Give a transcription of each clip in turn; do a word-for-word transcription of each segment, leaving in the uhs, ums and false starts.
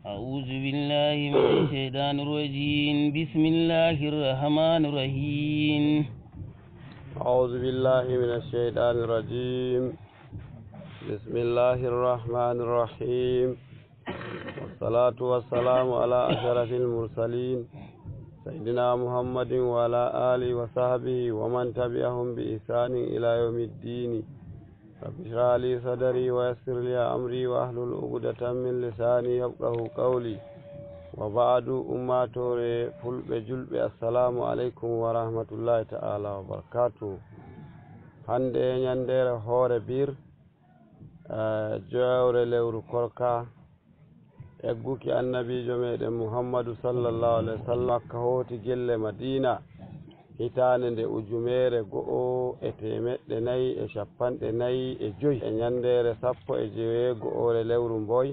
أعوذ بالله من الشيطان الرجيم. بسم الله الرحمن الرحيم. أعوذ بالله من الشيطان الرجيم. بسم الله الرحمن الرحيم. والصلاة والسلام على أشرف المرسلين سيدنا محمد وعلى آله وصحبه ومن تبعهم بإحسان إلى يوم الدين. رب اشرح لي صدري ويسر لي أمري واحلل عقدة من لساني يفقهوا قولي. وبعد، ummaatoore fulɓe julɓe, assalamu aleykum wa rahmatullahi ta'ala wa barakatuh. Hannde ñanndeere hoore bir, eh, joyawre lewru korka, egguki annabiijo meɗen Muhammadu sallallahu alaihi wasallam Makka hooti gelle Madina, hitaande nde ujunere go'o e teemeɗɗe nayi e cappanɗe nayi e joy, e ñanndeere sappo e joweego'ore lewru mboy,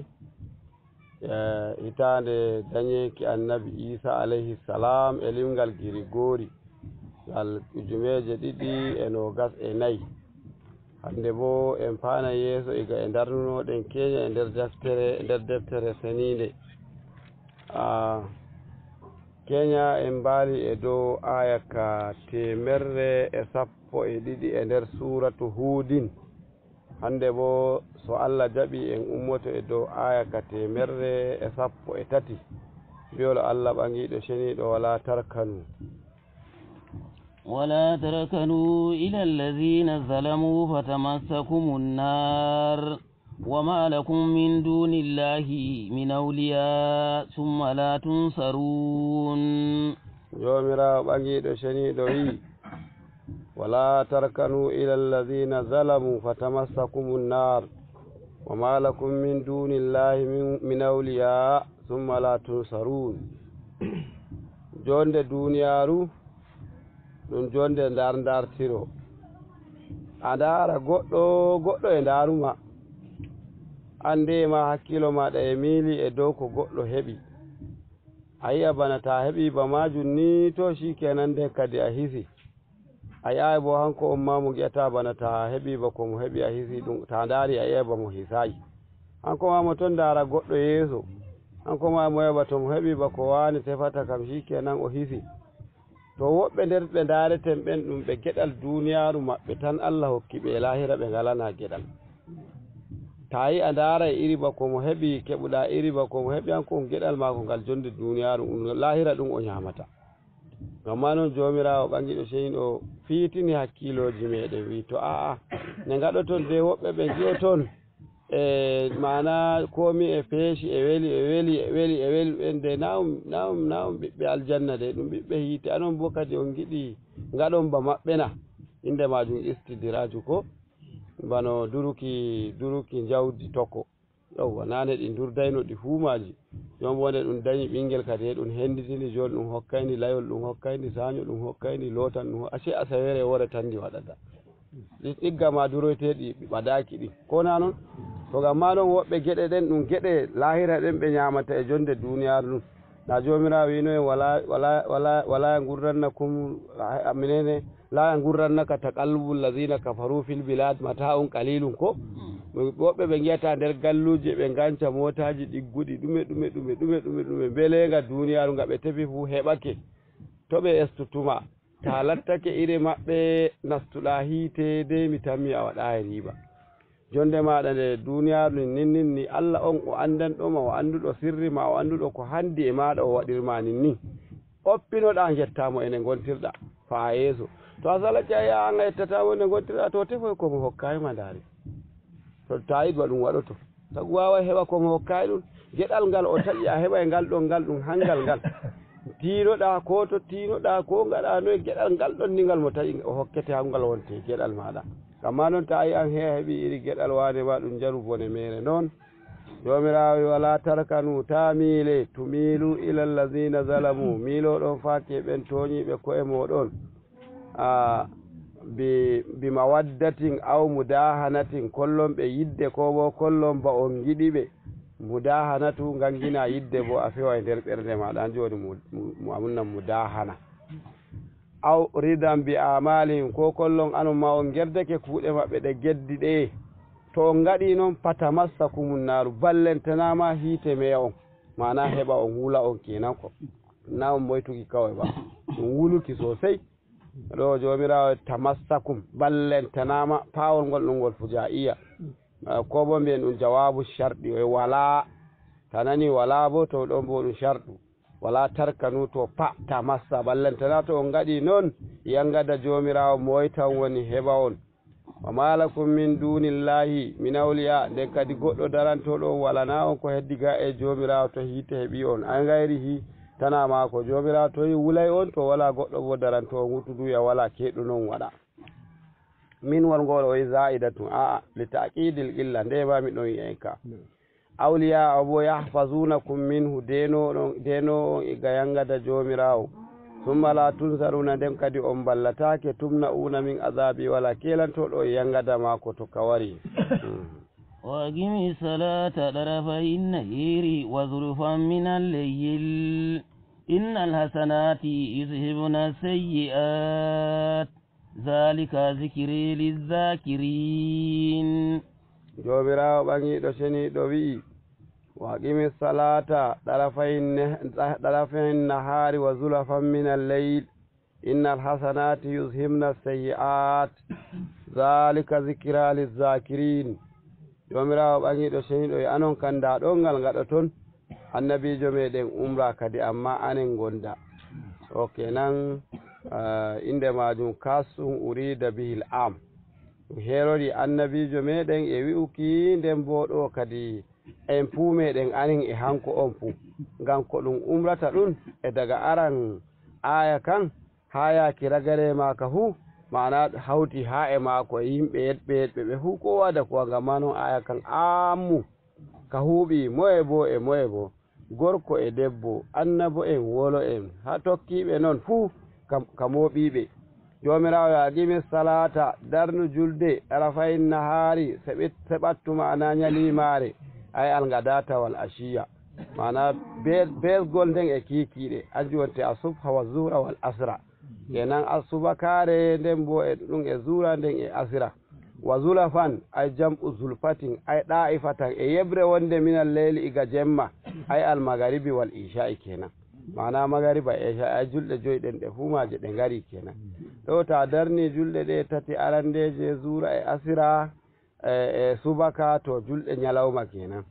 eh, hitaande dañeeki annabi Iisa alayhi salam e limngal Girigoori, ngal ujuneeje ɗiɗi e noogas e nayi. Hannde boo en paana yeeso iga e ndarnunoɗen keenya e nder deftere, e nder deftere seniinde. Ah, keenya en mbaali e dow aaya ka teemerre e sappo e ɗiɗi e nder suuratu Huudin. Hannde boo, so Allah jaɓi, en ummoto e dow aaya ka teemerre e sappo e tati. Mbi'ol Allah ɓaŋiiɗo ceniiɗo, "Walaa tarkanu." ولا تركنوا إلى الذين ظلموا فتمسكم النار وما لكم من دون الله من أولياء ثم لا تنصرون. Joomiraawo ɓaŋiiɗo ceniiɗo wi'i, "Walaa tarkanu ila alladhina zalamu fatamassakumun nar, wa ma lakum min dunillahi min, min awliya, thumma la tunsarun." Joonde duniyaaru, ɗum joonde ndar-ndartiro. A ndaara goɗɗo, goɗɗo e ndaaru ma. An de ma hakkiilo maaɗa e miili e dow ko goɗɗo heɓi. A yi'a bana ta heɓi ba maajum ni, to shi kenan, nden kadi a hisi. A yi'aay bo hanko on ma mo ngi'ata bana ta heɓi ba ko mo heɓi a hisi ɗum, ta ndaari a yi'aay ba mo hisaayi. Hanko ma mo ton ndaara goɗɗo yeeso. Hanko ma mo yi'a ba to mo heɓi ba ko waane tefata kam shi kenan o hisi. To woɓɓe nder ɓe ndaareten ɓen ɗum ɓe geɗal duniyaaru maɓɓe tan Allah hokki ɓe, e laahira ɓe ngalana geɗal. Ta yi'a ndaara e iri ba ko mo heɓi, keɓuɗa iri ba ko mo heɓi, hanko on geɗal maako ngal jonde duniyaaru, ɗum laahira ɗum o nyaamata. Ngam ma non Joomiraawo ɓaŋiiɗo ceniiɗo fiitini hakkiilooji meɗen, wi'i, to a'a, ne ngaɗoton de woɓɓe ɓe ngi'oton, e maana komi e peeci, e weli, e weli, e weli, e weli, ɓen de na on, na on, na on ɓiɓɓe aljanna de, ɗum ɓiɓɓe hiite, anon bo kadi on ngiɗi ngaɗon ba maɓɓe na? Innde maajum istidraju ko? Bano duruki, duruki njawdi toko. Yawwa, naane ɗi ndurdayno ɗi fuu maaji. Jon wonde ɗum dañi ɓinngel kadi, he ɗum hennditini, jooni ɗum hokkayndi layol, ɗum hokkayndi saaño, ɗum hokkayndi lootan, ɗum ho-, ashe asawere woore tan ndi waɗata. Ɗi ɗigga ma duroyteeɗi ɓadaaki ɗi. Ko na non? To ngam ma non woɓɓe geɗe ɗen, ɗum geɗe laahira ɗen ɓe ñaamata e jonde duuniyaaru ndun. Na Joomiraawo wi'no en, "Wala, wala, wala, wala ngurrannakum", a, a, menene, "La ngurrannaka taqallubu allazina kafaru fil bilad, mata'un qalilun," ko? Woɓɓe ɓe ngi'ata nder galluuje, ɓe nganca mootaaji ɗigguɗi, ɗume, ɗume, ɗume, ɗume, ɗume, ɗume, mbeleenga duuniyaaru nga ɓe tefi fuu heɓake. To ɓe estu tuma, ta lattake iri maɓɓe, nastuɗa hiite, dey mi tammi a waɗaayi riiba. Jonde maaɗa nde duuniyaaru nin, nin, nin, ni Allah on o anndanɗo ma, o annduɗo sirri ma, o annduɗo ko handi e maaɗa o waɗir ma nin, nin. Oppinoɗa, ngetta mo ene ngontirɗa faa yeeso. To a salake a yi'a an a yettata mo ene ngontirɗa, to tefoy ko mo hokkaay ma ndaari. To ta yiɗi ɗum waɗoto. Sabu waaway heɓa ko mo hokkaay ɗum. Geɗal ngal o taƴi a heɓay ngal ɗon, ngal ɗum hangal ngal. Tiinoɗa ko to tiinoɗa ko ngaɗa noy geɗal ngal ɗon ni ngal mo taƴi o hokkete hangal wonte geɗal maaɗa. Amma non ta yi an he a heɓi iri geɗal waane ma ɗum njaru bone mere non. Joomiraawo wi, "Wala tarkanu, ta miile, tumiilu ila allazina zalamu, miiloɗon faake ɓen tooñiiɓe ko'e mooɗon." A, bi, bi mawaddatin aw mudahanatin, kollon ɓe yidde ko bo kollon ba on ngiɗi ɓe. Mudahanatu, ngangina yidde bo a fewa e nder ɓernde maaɗa, an jooni mu, mu, mu, amunnan mudahana. Aw ridan bi amalihim, ko kollon anon ma on ngerdake kuuɗe maɓɓe ɗe geddi ɗe. To on ngaɗi non, fatamassakumun naaru, ballentanaama hiite meya on. Maana heɓa on wula on kenan ko. Na on moytuki kawai ba. On wuluki sosai. Ɗo Joomiraawo tamassakum, ballentanaama, paawol ngol ɗum ngol fujaa'iya. Ah, ko bo mbiyen ɗum jawaabu sharɗi, o walaa. Ta nani walaa bo, to ɗon bo ɗum sharɗu. Walaa tarkanu to pa, tamassa, ballentana to on ngaɗi non, yangada Joomiraawo moy tan woni heɓa on. Wa ma lakum min dunillahi min awliya, nden kadi goɗɗo darantooɗo on walanaa on ko heddi ga e Joomiraawo to hiite heɓi on. An gayri hi tana maako, Joomiraawo to yi wulay on, to walaa goɗɗo bo darantoo on, wuttu duya walaa keeɗu non waɗa. Min won ngol o yi za'idatun, a'a, li ta'kidil qilla, nde ba mi ɗon yi en ka. Awliya o bo yahfazunakum minhu, deno ɗon, deno on iga yangada Joomiraawo. Summa la tunsaruna, nden kadi on ballataake, tumna'una min azabi, wala keelantooɗo on yangada maako to ka wari. Mm. وأقم الصلاة طرفي النهار وزلفا من الليل إن الحسنات يذهبن السيئات ذلك ذكرى للذاكرين. Joomiraawo ɓaŋiiɗo ceniiɗo wi'i, "Wa aqimi salata ɗarafayn ne-, ɗarafayn nahaari wa zulafan min al-layl, innal hasanati yuzhibna sayyi'at, zalika zikra lizakirin." Joomiraawo ɓaŋiiɗo ceniiɗo e anon kan nda ɗon ngal ngaɗoton, annabiijo meɗen umra kadi, amma anen gonda. O kenan, ah, innde maajum kasum urida bihil am. Ɗum heerori annabiijo meɗen e wi'uki, nden bo ɗo kadi en fuu meɗen anen e hanko on fuu. Ngam ko ɗum umrata ɗum e daga aran aaya kan, haa yaaki ragare maaka fuu, maana hawti haa e maako e yimɓe yeɗɓe yeɗɓe ɓe fuu, ko wada ko ngam ma non aaya kan ammu ka huuɓi moye bo e moye bo, gorko e debbo, annabo en, wolo en, haa tokkiiɓe non fuu ka, ka mooɓiiɓe. Joomiraawo ya aqimi salata, darnu julde, ɗarafayn nahaari, seɓit-, seɓattu maana nyalimaare, ay alngadata wal ashiya. Maana be-, beesgol nden e kiikiiɗe, anju wonte asubha wa zuhra wal asra. Kenan asubakaare nden bo e ɗum e zuura nden e asira. Wa zulafan, ay jam'u zulfatin, ay ɗaa'ifatan, e yeɓre wonde minal leyli iga jemma, ay al magaribi wal isha'i kenan. Maana magariba e isha'i, ay julɗe joy ɗen ɗe fuu maaje ɗe ngari kenan. Ɗo ta darni julɗe ɗe tati arandeeje zuura e asira, e, e subaka, to julɗe nyalawma kenan.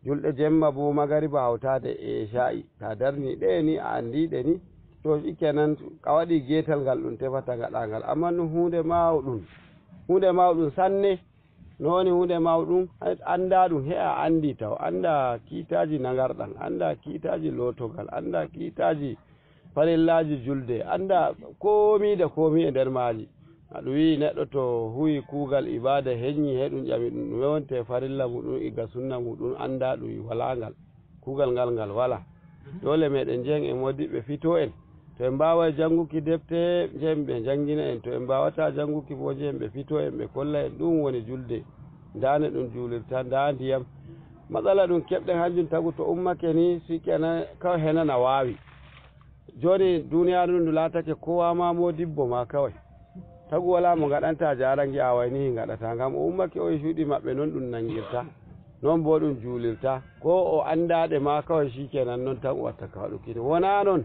Julɗe jemma bo magariba hawtaade e isha'i. Ta darni ɗe ni, a anndi ɗe ni, to shi kenan, a waɗi geetal ngal ɗum tefata ngaɗa ngal. Amma ɗum huunde mawɗum. Huunde mawɗum sanne. No woni huunde mawɗum? Hay annda ɗum, he a anndi taw. Annda kiitaaji nangarɗan, annda kiitaaji lootogal, annda kiitaaji farillaaji julde, annda koomi da koomi e nder maaji. A ɗum wi'i neɗɗo to huwi kuugal ibaada heññi, he ɗum ƴami ɗum ɗume wonte farilla muɗum iga sunna muɗum, annda ɗum walaa ngal. Kuugal ngal ngal walaa. Doole meɗen njehen e moodiɓɓe fito en. To en mbaaway jannguki defte, njehen ɓe njanngina en. To en mbaawataa jannguki bo, njehen ɓe fito en, ɓe kolla en ɗum woni julde. Ndaa ne ɗum juulirta, ndaa ndiyam. Matsala ɗum keɓɗen hanjum tagu to ummake ni, si kenan kawai henana waawi. Jooni duniyaaru ndu laatake kowa ma moodibbo ma kawai. Tagu walaa mo ngaɗanta jaara ngi'a wayni hi ngaɗata, ngam o ummake o e cuuɗi maɓɓe, non ɗum nangirta, non bo ɗum juulirta. Ko o anndaɗe ma kawai shi kenan non tan o watta ka waɗuki. Wonaa non,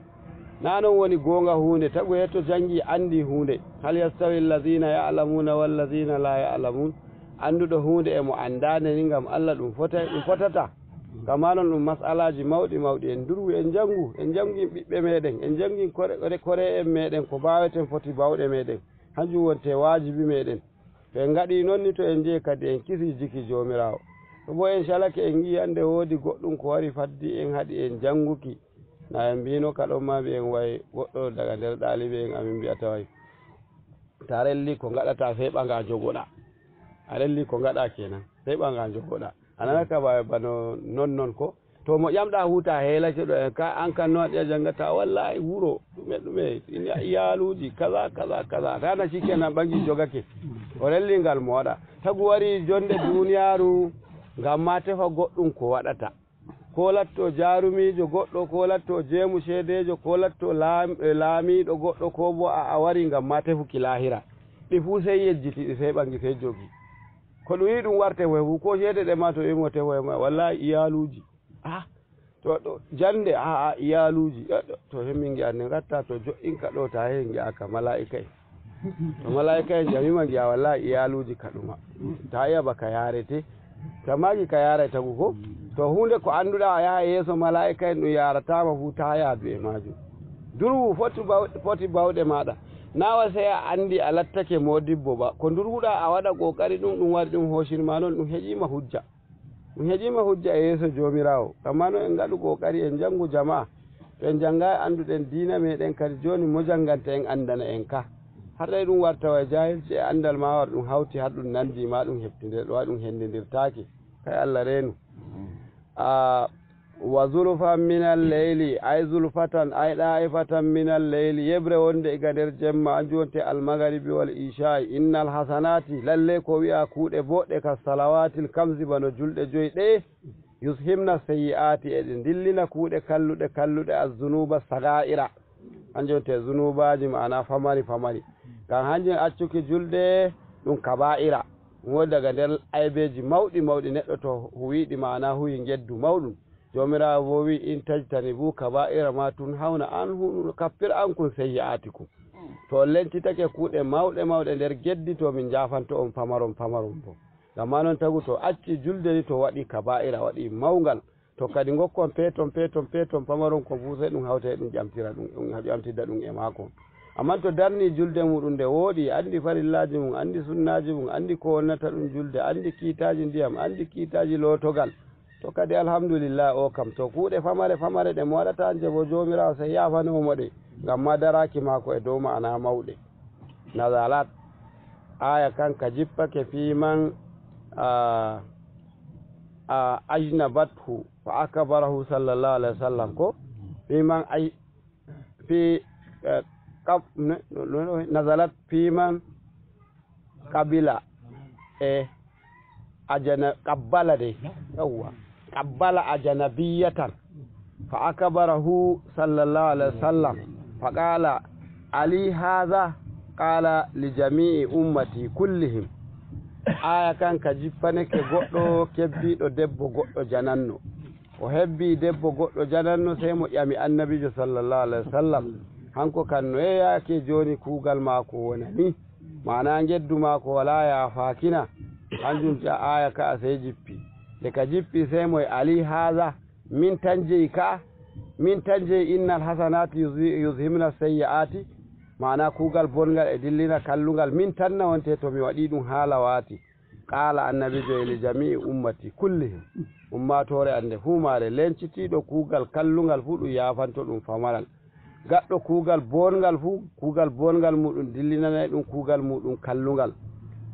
naa non woni goonga huunde. Tagu hetto jangi anndi huunde. Hal yastawi alladhina ya'lamuna walladhina la ya'lamun? Annduɗo huunde e mo anndaande ni, ngam Allah ɗum fota-, ɗum fotata. Kama non ɗum mas'alaaji mawɗi mawɗi. En durwi, en njanngu, en njanngin ɓiɓɓe meɗen, en njanngin kore-, kore-, kore'en meɗen ko mbaaweten foti baawɗe meɗen. Hanjum wonte waajibi meɗen. To en ngaɗi non ni, to en njehi kadi en kisi jiki Joomiraawo. To bo en calake, en ngi'i hannde woodi goɗɗum ko wari faddi en, haɗi en jannguki. Na en mbino ka ɗon ma mbi'en way goɗɗo daga nder ɗaaliɓe en amin mbi'ata way. Ta relli ko ngaɗata, sey ɓaŋa jogoɗa. A relli ko ngaɗa kenan, sey ɓaŋa jogoɗa. A nana ka ba, bano non non ko. To mo ƴamɗa huta heelake ɗo en ka, an kan no waɗi a janngata, wallahi wuro, ɗume, ɗume, ina iyaluuji, kaza, kaza, kaza. Tana shi kenan ɓaŋi jogake. O relli ngal mo waɗa. Tagu wari jonde duniyaaru, ngam ma tefa goɗɗum ko waɗata. Ko latto jaarumiijo goɗɗo, ko latto jeemu ceedeejo, ko latto laam-, e laamiiɗo goɗɗo, ko bo a, a wari ngam ma tefuki laahira. Ɗi fuu sey yejjiti ɗi, sey ɓaŋgi, sey jogi. Ko ɗum yi'i ɗum war tefoy fuu, ko ceede ɗe ma to wi'i mo tefoy ma, wallahi iyaluuji. Ah, To ɗo jannde, a, a, iyaaluuji, ɗo, ɗo, to hemmin ngi'a ne ngatta, to jo'inka ɗo, ta he ngi'a ka malaa'ika en. To malaa'ika en jamima ngi'a wallahi iyaaluuji ka ɗuma. Ta iya ba ka yaarete. Ta maaki ka yaaray tagu ko. To huunde ko annduɗaa a yaha yeeso malaa'ika en ɗum yaarataama fu ta yaadu e maajum. Durwu foti baw-, foti bawɗe maaɗa. Naa wa sey a anndi a lattake moodibbo ba. Ko ndurwuɗaa a waɗa ƙoƙari ɗum, ɗum waɗi ɗum hoocirma noon, ɗum heƴiima hujja. Ɗum heƴiima hujja e yeeso Joomiraawo. Amma noon en ngaɗu ƙoƙari en njanngu jamaa. To en njanngaay annduɗen diina meeɗen kadi jooni mo jannganta en anndana en ka. Har ɗay ɗum warta wa e jaahilci e anndal ma war ɗum hawti har ɗum nanndi ma ɗum heɓtindira ɗum waɗi ɗum henndindirtaake. Kay Allah reenu. A, wa zulfan minal leyli, ay zulfatan, ay ɗaa'ifatan minal leyli, yeɓre wonde iga nder jemma, anjum wonte almagaribi wal ishaa'i, innal hasanaati, lalle ko wi'a kuuɗe booɗɗe ka salawaatil kamsi bano julɗe joy ɗe, yushibna seyyi'aati, eɗe ndillina kuuɗe kalluɗe, kalluɗe, azzunuuba sagaa'ira. Hanjum wonte zunuubaaji ma'ana famari, famari. Ngam hanjum accuki julde ɗum kabaa'ira. Ɗum woni daga nder aybeeji mawɗi, mawɗi neɗɗo to huwiiɗi ma'ana huwi ngeddu mawɗum. Joomiraawo boo wi'i, "In tajtanibu kabaa'ira ma tunhawna anhu nukaffir ankum seyyi'aatikum." To on lencitake kuuɗe mawɗe, mawɗe nder geddi, to min njaafanto on pamaron, pamaron boo. Ngam maa non tagu to acci julde ni to waɗi kabaa'ira, waɗi mawngal. To kadi ngokkon peeton, peeton, peeton, pamaron kon fuu sey ɗum hawta e ɗum ƴamtira ɗum, ɗum ƴamtidda ɗum e maako. Ammaa to darni julde muuɗum nde wooɗi, anndi farillaaji mum, anndi sunnaaji mum, anndi ko wonnata ɗum julde, anndi kiitaaji ndiyam, anndi kiitaaji lootogal. To kadi alhamdulillah o kam, to kuuɗe famare famare ɗe mo waɗata hannde bo Joomiraawo sey yaafanoo mo ɗe, ngam maa daraaki maako e dow ma'ana mawɗe. Nazalat, aaya kan ka jippake fii man, a, a, ajnabathu fa akbarahu sallallahu alaihi wasallam ko? Fii man aj-, fii, eh, qab-, ne, no, no, no, nazalat fii man qabila, e, ajana-, qabbala de, yawwa, qabbala ajanabiyatan. Fa akbarahu sallallahu alaihi wasallam. Fa qala, "Ali hadha?" Qala, "Li jami'i ummati kullihim." Aaya kan ka jippaneke goɗɗo kebbiiɗo debbo goɗɗo jananno. O hebbii debbo goɗɗo jananno, sey mo ƴami Annabiijo sallallahu alaihi wasallam. Hanko kan no yeeyaake jooni kuugal maako wonani? Maana ngeddu maako walaa yaafaakina? Hanjum ja aaya ka'a sey jippi. Nde ka jippi sey mo e Ali hadha? Min tan jeyi ka'a? Min tan jeyi innal hasanati yuzi-, yuzhibna sayyi'ati? Maana kuugal bonngal e dillina kallungal. Min tan na wonte to mi waɗii ɗum haala waati. Qaala Annabiijo e li jami'i ummati kullihim. Ummaatoore an nde fuu maare lencitiiɗo kuugal kallungal fuu ɗum yaafanto ɗum famaral. Gaɗɗo kuugal boonngal fuu, kuugal boonngal muuɗum dillinanay ɗum kuugal muuɗum kallungal.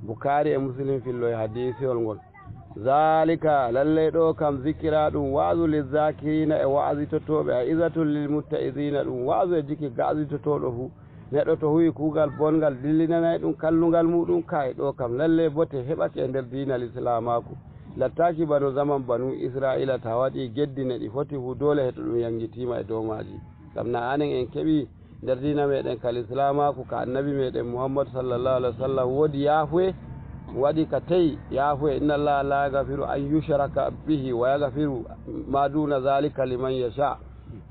Bukaari e Muslim filloyi hadiisiyol ngol. Zaalika, lallay ɗoo kam zikira ɗum waazu lizzakirina e wa'azitotooɓe, a izatun lil mutta'iziina ɗum waazu e jiki ga'azitotooɗo fuu. Neɗɗo to huwi kuugal bonngal dillinanay ɗum kallungal muuɗum, kaay ɗoo kam lallay bote heɓake e nder diina lislaamaaku. Lattaaki bano zaman banu Israa'iila ta waɗii geddi ne ɗi foti fuu doole heto ɗum yanngitiima e dow maaji. Ngam na anen en keɓi nder diina meeɗen ka lislaamaaku ka Annabi meeɗen Muhammadu sallallahu alaihi wasallam woodi yaafuye, waɗi ka te'i yaafuye, inna Allaha la yaghfiru an yushraka bihi wa yaghfiru ma duna zalika liman yasha.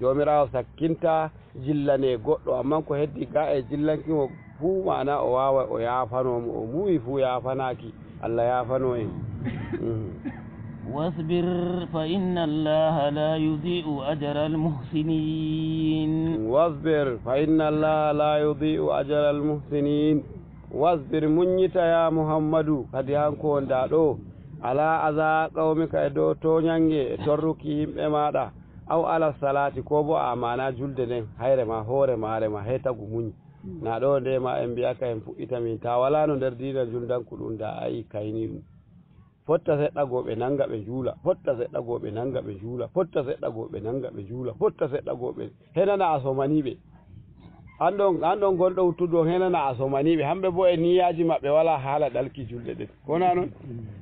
Joomiraawo sakkinta jillane goɗɗo, ammaa ko heddi ga e jillanki mo fuu, maana o waawa o yaafanoo mo, o muuyi fuu yaafanaaki. Allah yaafanoo en. Mm. واصبر فإن الله لا يضيع أجر المحسنين. واصبر فإن الله لا يضيع أجر المحسنين. Wasbir, muññita, yaa Muhammadu, kadi hanko wondaa ɗoo, alaa azaa qawmika, e dow tooñannge e torruki yimɓe maaɗa, aw ala salaati, koo boo a maanaa julde nden, hayre ma, hoore maare ma, hee tagu muñ. Na ɗoo nde ma en mbiyaka en fuɗɗita min, ta walaano nder diina juldanku ɗum, da a yi kayni ɗum. Fotta seɗɗa goo ɓe nannga ɓe njuula, fotta seɗɗa goo ɓe nannga ɓe njuula, fotta seɗɗa goo ɓe nannga ɓe njuula, fotta seɗɗa goo ɓe henana a somanii ɓe. An ɗon, an ɗon gonɗo wuttudu on henana a somanii ɓe, hamɓe boo e niyyaaji maɓɓe walaa haala ɗalki julɗe ɗen. Ko naa non?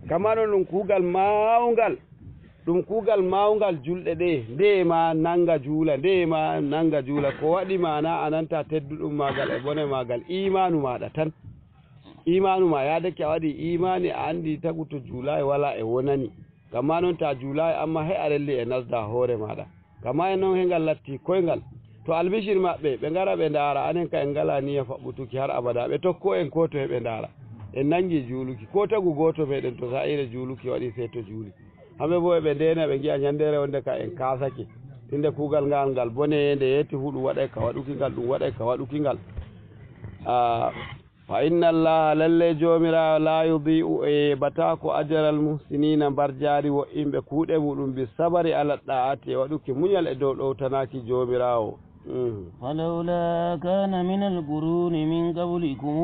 Kamma non ɗum kuugal mawngal, ɗum kuugal mawngal julɗe ɗe, ndeye ma nannga juula, ndeye ma nannga juula. Ko waɗi maanaa a nanta tedduɗum maagal e bone maagal? Iimaanu maaɗa tan. Iimaanu ma yaadake a waɗi iimaani, a anndi tagu to juulaay walaa e wonani. Kamma non ta juulaay, amma he a relli e nasda hoore maaɗa. Kama e noon he ngal latti koyngal. To albishir maɓɓe, ɓe ngara ɓe ndaara, anen ka en ngalaa niyya faɓɓutuki har abada. Ɓe tokko en koo to heɓe ndaara. En nanngi juuluki, koo tagu gooto meɗen to saa'iire juuluki waɗi sey to juuli. Hamɓe boo eɓe ndeena, ɓe ngi'a nyanndeere wonde ka en kaasake. Tinde kuugal ngal, ngal bone nde yetti fu ɗum waɗay ka waɗuki ngal, ɗum waɗay ka waɗuki ngal. Ah, fa inna Allaha, lalle Joomiraawo, laa yudii'u, o yeebataa ko, ajral muhsiniina, mbarjaari wo'inɓe kuuɗe muuɗum, bi sabari ala ɗaa'ati, e waɗuki munyal e dow ɗowtanaaki Joomiraawo. Mhm. فلولا كان من القرون من قبلكم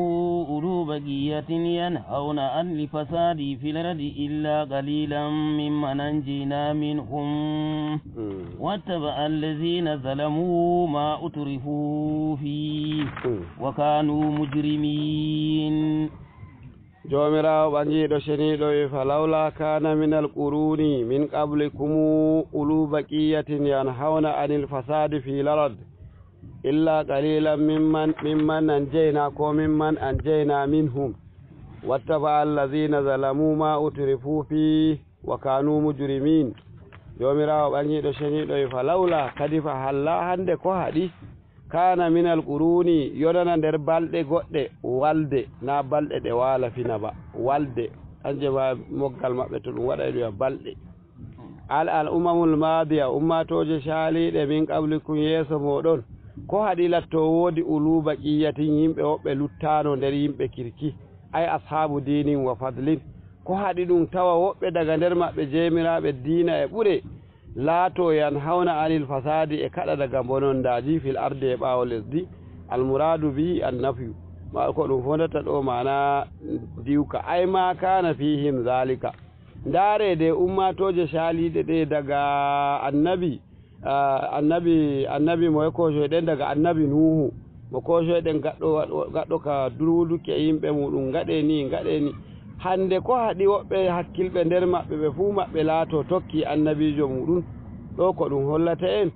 أولو بقية ينهون عن الفساد في الأرض إلا قليلا ممن أنجينا منهم Mhm. واتبع الذين ظلموا ما أترفوا فيه Mhm. وكانوا مجرمين. Joomiraawo ɓangiiɗo ceniiɗo wi, falawla kana minal quruni min qablikum ulu baqiyatin yanhawna anil fasadi fil ard illa qalilan mimman, mimman anjayna ko mimman anjayna minhum wattaba alladhina zalamu ma utrifu fi wa kanu mujrimin. Joomiraawo ɓangiiɗo ceniiɗo wi, falawla, kadi fa halla hannde ko haɗi, kana minal quruni, yonana nder balɗe goɗɗe, walde, na balɗe ɗe waala fina ba, walde, kanje ma moggal maɓɓe to ɗum waɗa e ɗum wi'a balɗe. Al, al umamul madiya, ummatooje caaliiɗe min qablikum yeeso mooɗon, ko haɗi latto woodi ulu baqiyatin yimɓe woɓɓe luttaano nder yimɓe kirki, ay ashabu dinin wa fadlin. Ko haɗi ɗum tawa woɓɓe daga nder maɓɓe jeemiraaɓe diina e ɓure, laato yanhawna anil fasadi e kaɗa daga bonondaaji fil ardi e ɓaawo lesdi. Al muradu bihi an nafyu. Ma ko ɗum fondata ɗo maana diwka. Ay ma kana fihim zalika. Ndaare de ummatooje caaliiɗe ɗe daga annabi, ah, annabi, annabi mo e kocoyɗen daga annabi Nuhu. Mo kocoyɗen gaɗɗo, gaɗɗo ka durwuduki e yimɓe muɗum, ngaɗe ni, ngaɗe ni. Hannde ko haɗi woɓɓe hakkilɓe nder maɓɓe, ɓe fuu maɓɓe laato tokki annabiijo muɗum? Ɗo ko ɗum hollata en,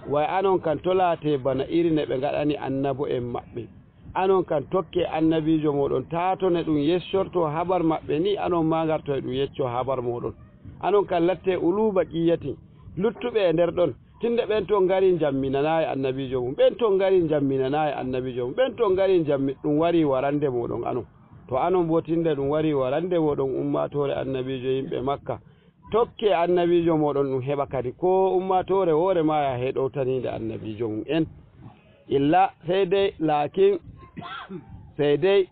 way anon kan to laate bana iri ne ɓe ngaɗani annabo'en maɓɓe. Anon kan tokke annabiijo mooɗon, taatone ɗum yeccorto habar maɓɓe ni anon ma ngarto e ɗum yecco habar mooɗon. Anon kan latte ulu baqiyatin, luttuɓe e nder ɗon. Tinde ɓen to ngari njamminanaayi annabiijo mum, ɓen to ngari njamminanaayi annabiijo mum, ɓen to ngari njammi-, ɗum wari warande mooɗon anon. To anon bo tinde ɗum wari warande mooɗon ummaatoore annabiijo yimɓe Makka, tokke annabiijo mooɗon ɗum heɓa kadi ko ummaatoore woore ma yaha heɗowtaniinde annabiijo mum en. Illa, sey dey, laakin, sey dey,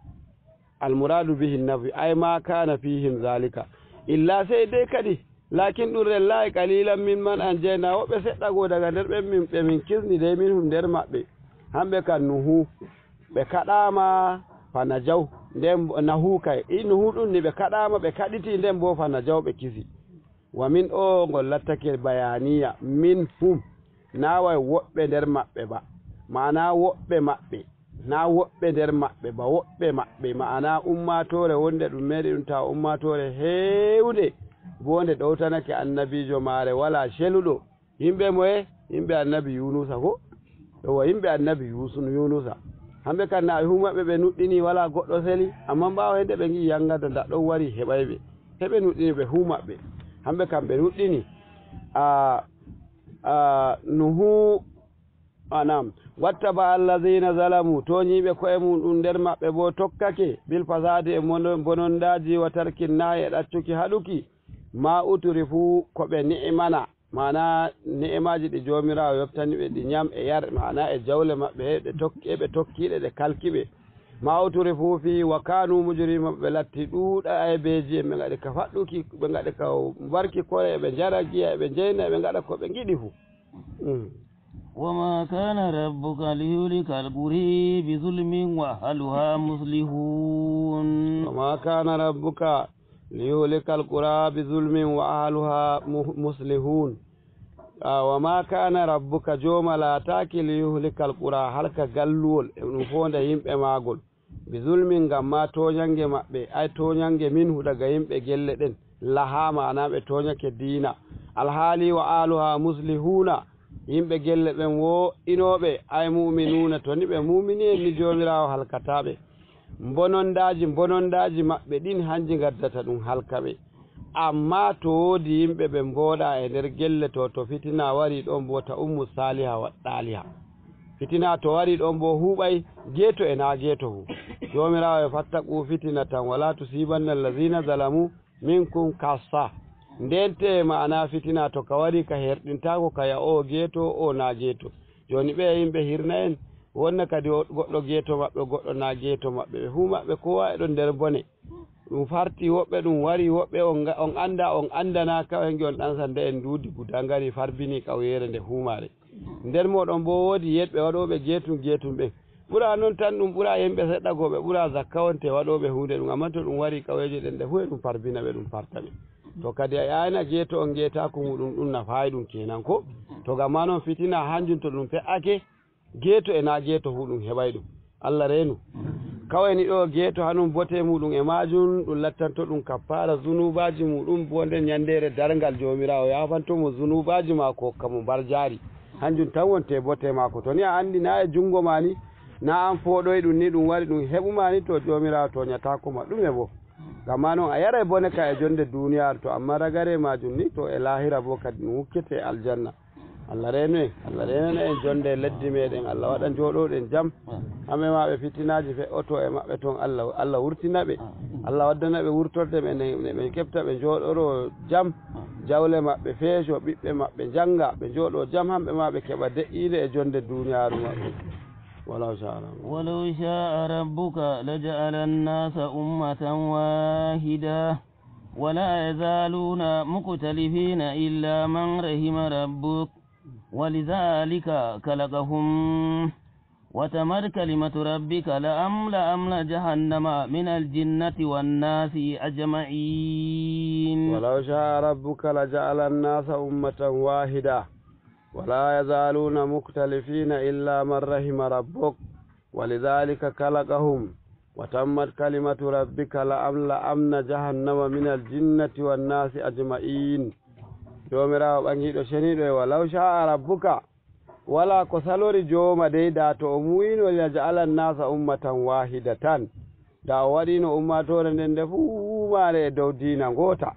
almuraadu bihi nafi, ay ma kana fihim zalika. Illa, sey dey kadi, laakin ɗum rellaayi qalilan mimman anjayna, woɓɓe seɗɗa goo daga nder ɓen min, ɓe min kisni dey minhum nder maɓɓe. Hamɓe kan Nuhu, ɓe kaɗaama fa najaw, nden bo, Nahu kay, i Nuhu ɗum ni ɓe kaɗaama, ɓe kaɗiti, nden bo fa najaw ɓe kisi. Wa min o ngol lattake bayaniya, minhum, na way woɓɓe nder maɓɓe ba, maana woɓɓe maɓɓe, na woɓɓe nder maɓɓe ba, woɓɓe maɓɓe, maana ummaatoore wonde ɗum meeɗi ɗum tawa ummaatoore heewnde, bo nde ɗowtanake annabiijo maare walaa celuɗo. Yimɓe moye? Yimɓe annabi Yunusa ko? Yewwa, yimɓe annabi Yusu-, Yunusa. Hamɓe kan na e huu maɓɓe ɓe nuɗɗini, walaa goɗɗo seli, ammaa ɓaawo hende ɓe ngi'i yangada nda ɗon wari heɓay ɓe. Heɓe nuɗɗini ɓe huu maɓɓe. Hamɓe kan ɓe nuɗɗini. A, a, Nuhu, a, naam. Wattaba allazina zalamu, tooñiiɓe ko'e mum ɗum nder maɓɓe boo tokkake, bil fasaadi e mono-, bonondaaji wa tarkin nahi e ɗaccuki haɗuki, ma uturi fuu ko ɓe ni'imana. Maana ni'imaaji ɗi Joomiraawo yoɓtani ɓe, ɗi ñam e yar, maana e jawle maɓɓe, he ɓe tokki, e ɓe tokki ɗe, ɗe kalki ɓe. Ma uturi fuu fii wa kaanu mujrima, ɓe latti ɗuuɗa aybeeji, en ɓe ngaɗi ka faɗɗuki, ɓe ngaɗi ka barki kore, e ɓe njara giya, e ɓe njeyna, e ɓe ngaɗa ko ɓe ngiɗi fuu. Mm. وما كان ربك ليهلك القرى بظلم وأهلها مصلحون. وما كان ربك ليهلك القرى بظلم وأهلها مه-، مصلحون. Ah, wa ma kana rabbuka, jooma laataaki, liyuhlikal qura, halka galluwol, e ɗum foonda yimɓe maagol, bi zulmin, ngam ma tooñange maɓɓe, ay tooñange minhu, daga yimɓe gelle ɗen, laha, maana ɓe tooñake diina, alhaali wa aluha muslihuuna, yimɓe gelle ɓen wo inooɓe, ay mu'minuuna, to ni ɓe muumini en ni, Joomiraawo halkataa ɓe. Mbonondaaji, mbonondaaji maɓɓe ɗin, hanji ngaddata ɗum halka ɓe. Ammaa to woodi yimɓe ɓe mbooɗaa e nder gelle, to, to fitina warii ɗoon boo, ta ummu saaliha waɗ ɗaaliha. Fitina to warii ɗoon boo, huuɓay geeto e naa geeto hu. Joomiraawo e fattaqu fitina tan, walaa tusiibanna allaziina zalamu minkum kassa. Ndente ma'ana fitina to ka warii, ka herɗintaako ka ya oo geeto, oo naa geeto. Jooni ɓe yimɓe hirna en, wonna kadi o-, goɗɗo geeto maɓɓe, goɗɗo naa geeto maɓɓe. Ɓe fuu maɓɓe, kowa e ɗon nder bone. Ɗum farti woɓɓe, ɗum wari woɓɓe, on nga-, on annda, on anndanaa, kawai ngi on ɗan sanda en nduudi guda ngari farbini ƙauyeere nde fuumaare. Nder mooɗon boo woodi yeeɗɓe waɗooɓe geetum geetum ɓen. Ɓura non tan ɗum ɓura yimɓe seɗɗa goo ɓe ɓura zakka wonte waɗooɓe huunde ɗum. Ammaa to ɗum wari ƙauyeeje ɗen ɗe fuu e ɗum farbina ɓe, ɗum farta ɓe. To kadi a yaayna geeto on geetaaku muuɗum, ɗum nafaayi ɗum keenan ko? To gam maa non fitina hanjum to ɗum fe'ake, geeto e naa geeto fuu ɗum heɓay ɗum. Allah reenu. Kawai ni ɗo geeto hanun bote muuɗum e maajum, ɗum lattanto ɗum kaffaara zunuubaaji muuɗum, boo nden nyanndeere darngal Joomiraawo yaafanto mo zunuubaaji maako, hokka mo mbarjaari. Hanjum tan wonte bote maako. To ni a anndi naa e junngo maa ni, naa an fooɗoyi ɗum ni, ɗum wari ɗum heɓu maa ni, to Joomiraawo toonyataako ma ɗume boo. Gam maa non a yaray bone ka e jonnde duuniyaaru to, ammaa ragare maajum ni to e laahira boo kadi ɗum hukkete e aljanna. Allah reenu en, Allah reenana en jonnde leddi meeɗen, Allah waɗa njooɗoɗen jam. Hamɓe maa ɓe fitinaaji fe'oto e maɓɓe ton, Allah, Allah wurtina ɓe. Allah waddana ɓe wurtorde ɓe ne, ne ɓe keɓta ɓe njooɗoro jam. Jawle maɓɓe feejo, ɓiɓɓe maɓɓe njannga, ɓe njooɗo jam, hamɓe maa ɓe keɓa de'iinde e jonnde duuniyaaru maɓɓe. ولو شاء ربك. ولو شاء ربك لجعل الناس أمة واحدة ولا يزالون مختلفين إلا من رحم ربك ولذلك خلقهم وتمت كلمة ربك لأملأن جهنم من الجنة والناس أجمعين. ولو شاء ربك لجعل الناس أمة واحدة ولا يزالون مختلفين إلا من رحم ربك ولذلك خلقهم وتمت كلمة ربك لأملأن جهنم من الجنة والناس أجمعين. Joomiraawo ɓaŋiiɗo ceniiɗo e walaw sha'a rabbuka, walaa ko salori jooma dey, daa to o muuyino liyaj'ala nnaasa ummatan waahidatan, daa o waɗiino ummaatoore nden nde fuu maare e dow diina ngoota.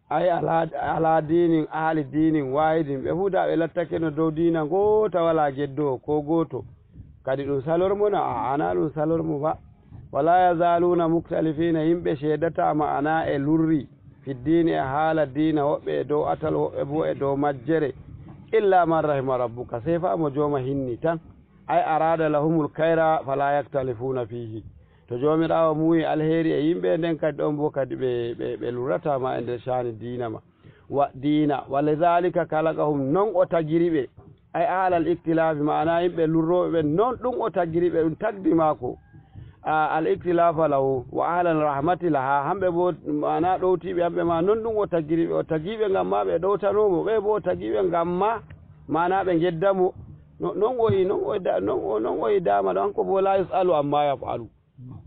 Ay alaa, alaa diinin, ahli diinin waahidin, ɓe fuu daa ɓe lattakeno dow diina ngoota, walaa geddoowo koo gooto. Kadi ɗum salormo na? Aa, anaa ɗum salormo ba. Walaa yazaaluuna muktalifiina, yimɓe ceedataa ma'anaa e lurri, fi ddiini, e haala diina, woɓɓe e dow atal, woɓɓe boo e dow majjere. Illaa man rahima rabbuka, sey fa mo jooma hinni tan. Ay araada lahumul kayra falaa yaktalifuuna fiihi. To Joomiraawo muuyi alheeri e yimɓe, nden kadi ɗon boo kadi ɓe, ɓe, ɓe lurrataa ma e nder caani diina ma. Wa diina, wa lidaalika kalaqahum, non o tagiri ɓe. Ay alal iktilaafi, ma'ana yimɓe lurrooɓe ɓen, non ɗum o tagiri ɓe, ɗum tagdi maako. A, al iktilaafa lahu, wa ahlal rahmati laha, hamɓe boo, ma'ana ɗowtiiɓe hamɓe ma, non ɗum o tagiri ɓe. O tagii ɓe ngam ma ɓe ɗowtanoo mo, ɓe boo o tagii ɓe ngam ma, ma'ana ɓe ngedda mo. No, non o yi, non o da-, non o, non o yi daama ɗo, hanko boo laa yus'alu ammaa yaf'alu.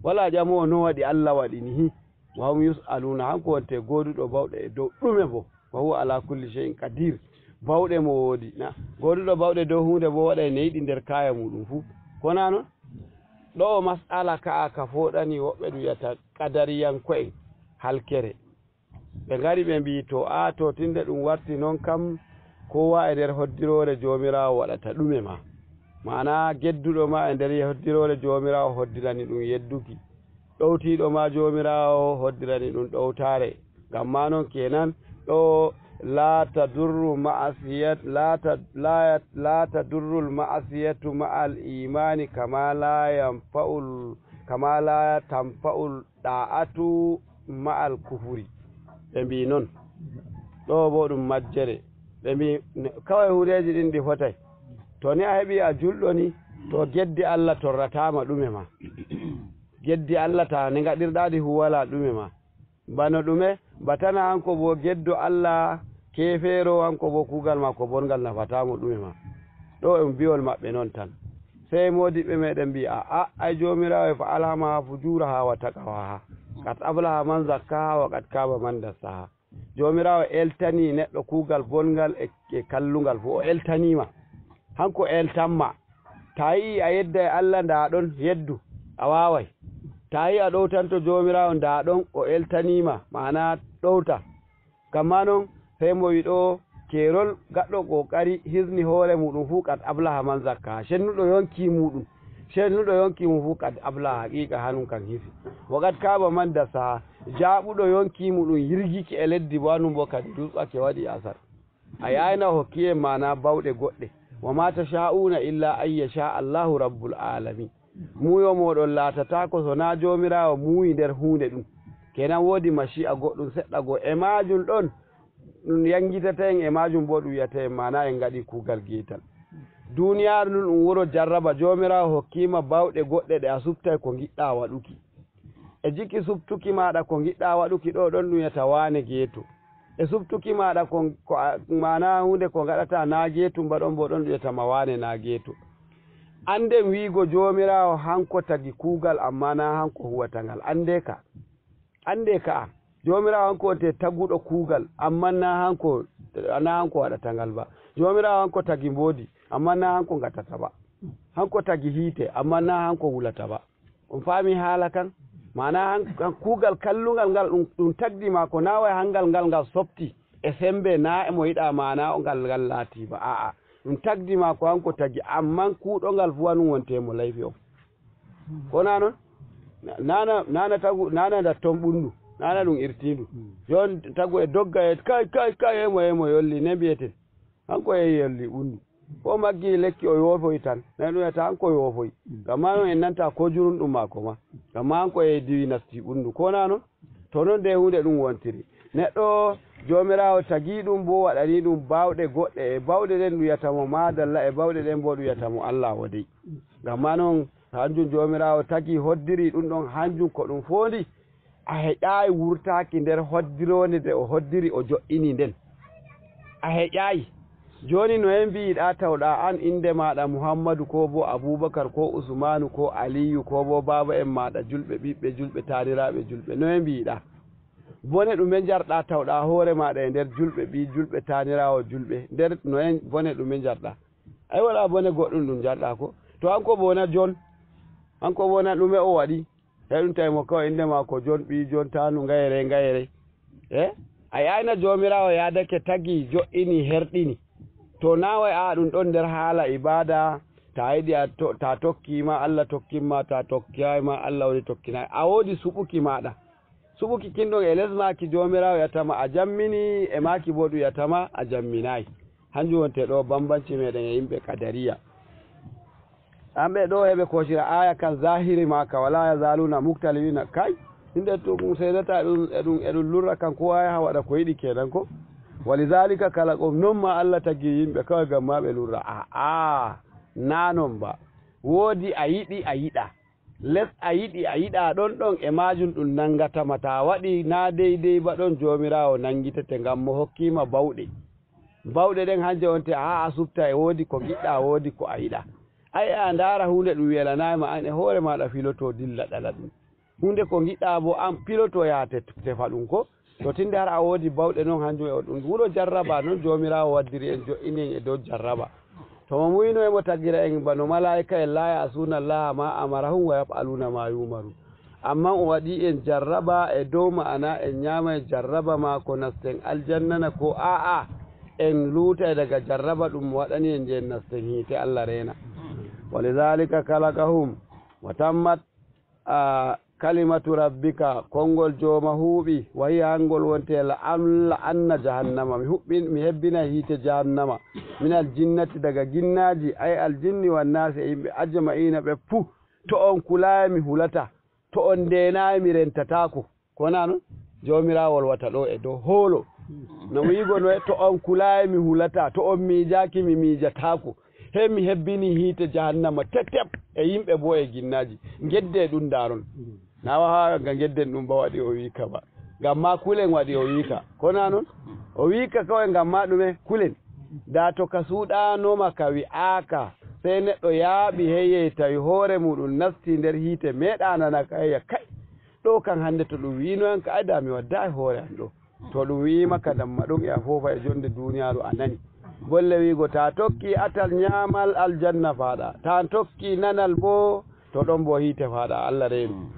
Walaa ƴamoowo no waɗi Allah waɗi ni. Wa hum yus'aluuna, hanko wonte gooduɗo bawɗe e dow ɗume boo. Wa huwa alaa kulli shay'in qadiir. Bawɗe mo woodi. Na, gooduɗo bawɗe dow huunde boo waɗay ne yiɗi nder kaaya muuɗum fuu. Ko naa non? Ɗo o mas'ala ka'a ka fooɗani woɓɓe ɗum wiyata qadariyanko'en halkere. Ɓe ngari ɓe mbi'i, to, aa, to, tinde ɗum warti non kam, koowa e nder hoddiroore Joomiraawo waɗata ɗume ma? Ma'ana, gedduɗo ma e nder hoddiroore Joomiraawo hoddirani ɗum yedduki. Ɗowtiiɗo ma Joomiraawo hoddirani ɗum ɗowtaare. Ngam maa non kenan, ɗo, laa tadurru ma'asiyat-, laa ta-, laa yat-, laa tadurrul ma'asiyatu ma'al iimaani kama laa yanfa'ul, kama laa tanfa'ul ɗaa'atu ma'al kufuri. Ɓe mbii non. Ɗoo boo ɗum majjere. Ɓe mbii, ne-, kaway huureeji ɗin ɗi fotay. To ni a heɓii a julɗo ni, to geddi Allah torrataa ma ɗume ma. Geddi Allah ta ni ngaɗirɗaa ɗi huwala ɗume ma. Bano ɗume, ba tana hanko boo geddo Allah keefeero, hanko boo kuugal maako bonngal nafataa mo ɗume ma. Ɗoo ɗum bi'ol maɓɓe non tan. Sey moodiɓɓe meeɗen mbii, a, a, ay Joomiraawo e fa alhamaha fujuuraha wa taqwaha. Qad aflaha man zakkaha wa qad kaaba man dassaha. Joomiraawo eltanii neɗɗo kuugal bonngal e, e kallungal fuu. O eltanii ma. Hanko eltan ma. Ta yi'i a yedday Allah, ndaa ɗon, yeddu. A waaway. Ta yi'i a ɗowtanto Joomiraawo, ndaa ɗon, o eltanii ma. Ma'ana ɗowta. Kamma non, sey mo wiɗo keerol gaɗɗo qooqari hisni hoore muuɗum fuu, qad aflaha man zakkaha. Cennuɗo yonki muuɗum, cennuɗo yonki mum fuu, qad aflaha, haqiiqa hanun kan hisi. Wa qad kaaba man dassaha, jaaɓuɗo yonki muuɗum yirgiki e leddi bo, hanun bo kadi rusɓake, waɗi asar. A yaayna o hokki en maana bawɗe goɗɗe. Wa ma tasha'una illa an yasha Allahu rabbul alamin. Muuyo mooɗon laatataako so naa Joomiraawo muuyi nder huunde ɗum. Kenan woodi mashi'a goɗɗum seɗɗa goo. E maajum ɗon ɗum yanngitata en, e maajum boo ɗum wiyata en maana en ngaɗi kuugal geetal. Duuniyaaru ndun ɗum wuro jarraba. Joomiraawo hokkii ma bawɗe goɗɗe ɗe a suɓtay ko ngiɗɗaa waɗuki. E jiki suɓtuki maaɗa ko ngiɗɗaa waɗuki ɗoo, ɗon ɗum wiyata waane geeto. E suɓtuki maaɗa ko, ko a, maana huunde ko ngaɗataa naa geetum ba ɗon boo, ɗon ɗum wiyata ma waane naa geeto. Annden wi'igo Joomiraawo hanko tagi kuugal, ammaa naa hanko huwata ngal. Anndee ka. Anndee ka'a. Joomiraawo hanko wonte taguɗo kuugal, ammaa naa hanko, naa hanko waɗata ngal ba. Joomiraawo hanko tagi mboodi, ammaa naa hanko ngatata ba. Hanko tagi hiite, ammaa naa hanko wulata ba. On faami haala kan? Maana han, han kuugal kallungal ngal ɗum, ɗum tagdi ma ko naa way hangal ngal ngal sopti e sembe naa e mo yiɗa maana o ngal ngal laati ba. A'a, ɗum tagdi ma ko hanko tagi, amman kuuɗo ngal fuu hanun wonte mo layfi on. Ko naa non? Naana, naana tagu, naana ndatton ɓunndu, naana ɗum irtiindu. Yon tagu e dogga e kay, kay, kay, emo, emo yolli, ne mbi'eten. Hanko e yolli ɓunndu. Ko maggi lekki o yoofoyi tan, na ɗum wiyata hanko yoofoyi. Ngam maa non en nanta ko jurunɗum maako ma. Ngam maa hanko e diwi nasti ɓunndu. Ko naa non? To non de huunde ɗum wontiri. Neɗɗo Joomiraawo tagii ɗum bo waɗanii ɗum baawɗe goɗɗe. E baawɗe ɗen ɗum wiyata mo maadalla, e baawɗe ɗen bo ɗum wiyata mo Allah wodey. Ngam maa non hanjum Joomiraawo tagii hoddiri ɗum ɗon, hanjum ko ɗum foondi. A heƴaay wurtaaki nder hoddiroonde nde o hoddiri o jo'ini nden. A heƴaay. Jooni no en mbiyiɗaa tawɗaa an innde maaɗa Muhammadu, koo boo Abuubakar, koo Usmaanu, koo Aliyu, koo boo baaba'en maaɗa julɓe, ɓiɓɓe julɓe, taaniraaɓe julɓe. No en mbiyiɗaa? Bone ɗume njarɗaa tawɗaa hoore maaɗa e nder julɓe, ɓii julɓe, taaniraawo julɓe? Nder no en bone ɗume njarɗaa? Ay, walaa bone goɗɗum ɗum njarɗaa ko. To hanko bo na jon, hanko bo na ɗume o waɗi? Heɗum tawi mo kawai innde maako jon, ɓii jon, taanu, ngayre, ngayre. E? A yi'ayna Joomiraawo yaadake tagi, jo'ini, herɗini. To naaway a ɗum ɗon nder haala ibaada, ta yiɗi a to-, ta tokki ma, Allah tokkin ma, ta tokkaay ma, Allah woni tokkinaay. A woodi suɓuki maaɗa. Suɓuki kin ɗon e les maaki Joomiraawo wi'ata ma a jammini, e maaki bo ɗum wi'ata ma a jamminaay. Hanjum wonte ɗo bambanci meɗen e yimɓe Kadariya. Hamɓe ɗo heɓe koocira aaya kan zahiri maaka, wala yazaluna muktalifina. Kay, himɓe to ɗum seedata ɗum, e ɗum, e ɗum lurra kan, kowa yaha waɗa ko yiɗi kenan ko. Walidhalika khalaqahum, non ma Allah tagi yimɓe kawai ngam ma ɓe lurra. Aa, naa non ba. Woodi a yiɗi, a yiɗa. Les a yiɗi, a yiɗa ɗon ɗon, e maajum ɗum nangata ma. Ta waɗi naa deydey ba ɗon, Joomiraawo nangitete, ngam mo hokki ma bawɗe. Bawɗe ɗen hanje wonte a, a suɓta, e woodi ko ngiɗɗa, woodi ko a yiɗa. Ai, a ndaara huunde ɗum welanaay ma, an e hoore maaɗa filoto dilla ɗala ɗum. Huunde ko ngiɗɗa bo an piloto yaha te-, tefa ɗum ko. To tinde har a woodi bawɗe non, hanjum e o ɗum wuro jarraba, non Joomiraawo waddiri en, jo'ini en e dow jarraba. To mo muyino e mo tagira en bano malaa'ika'en, laa ya'suuna Allaaha maa amarahum wa yaf'aluuna maa yu'maruun. Ammaa o waɗi en jarraba e dow ma'ana en nyaamay jarraba maako nasten aljanna na ko aa'a, en luutay daga jarraba ɗum mo waɗani en, nden nasten hiite, Allah reena. Wa lidhaalika khalaqahum wa tammat, a, kalimatu rabbika, konngol jooma huuɓi, wa hiya, hangol wonte, la amla anna jahannama, mi huɓɓin, mi hebbinay hiite jahannama, minal jinnati, daga ginnaaji, ay al jinni wan naasi, e yimɓe ajma'iina ɓe fuu. To on kulaay mi hulata, to on ndeenaay mi rentataako. Ko naa non? Joomiraawo wolwata ɗo e dow hoolo. No wi'igo no, to on kulaay mi hulata, to on miijaaki mi miijataako. He mi hebbini hiite jahannama tetep e yimɓe bo e ginnaaji. Ngedde ɗum ndaaron. Na wawa nga ngedden ɗum ba waɗi o wiika ba. Ngam ma kulen waɗi o wiika. Ko naa non? O wiika kawai ngam ma ɗume? Kulen. Da to ka suuɗanoma ka wi'aaka, sey neɗɗo yaaɓi heyey tawi hoore muuɗum nasti nder hiite, meeɗa nana ka heya, kay, ɗo kan hande to ɗum wi'ino yam ka, ay, da mi waddaay hoore am ɗo. To ɗum wi'ima ka damma ɗum e a foofa e jonde duuniyaaru a nani. Bolle wi'igo ta tokki atal nyaamal aljanna faaɗa, ta tokki nanal bo to ɗon bo hiite faaɗa, Allah reenu.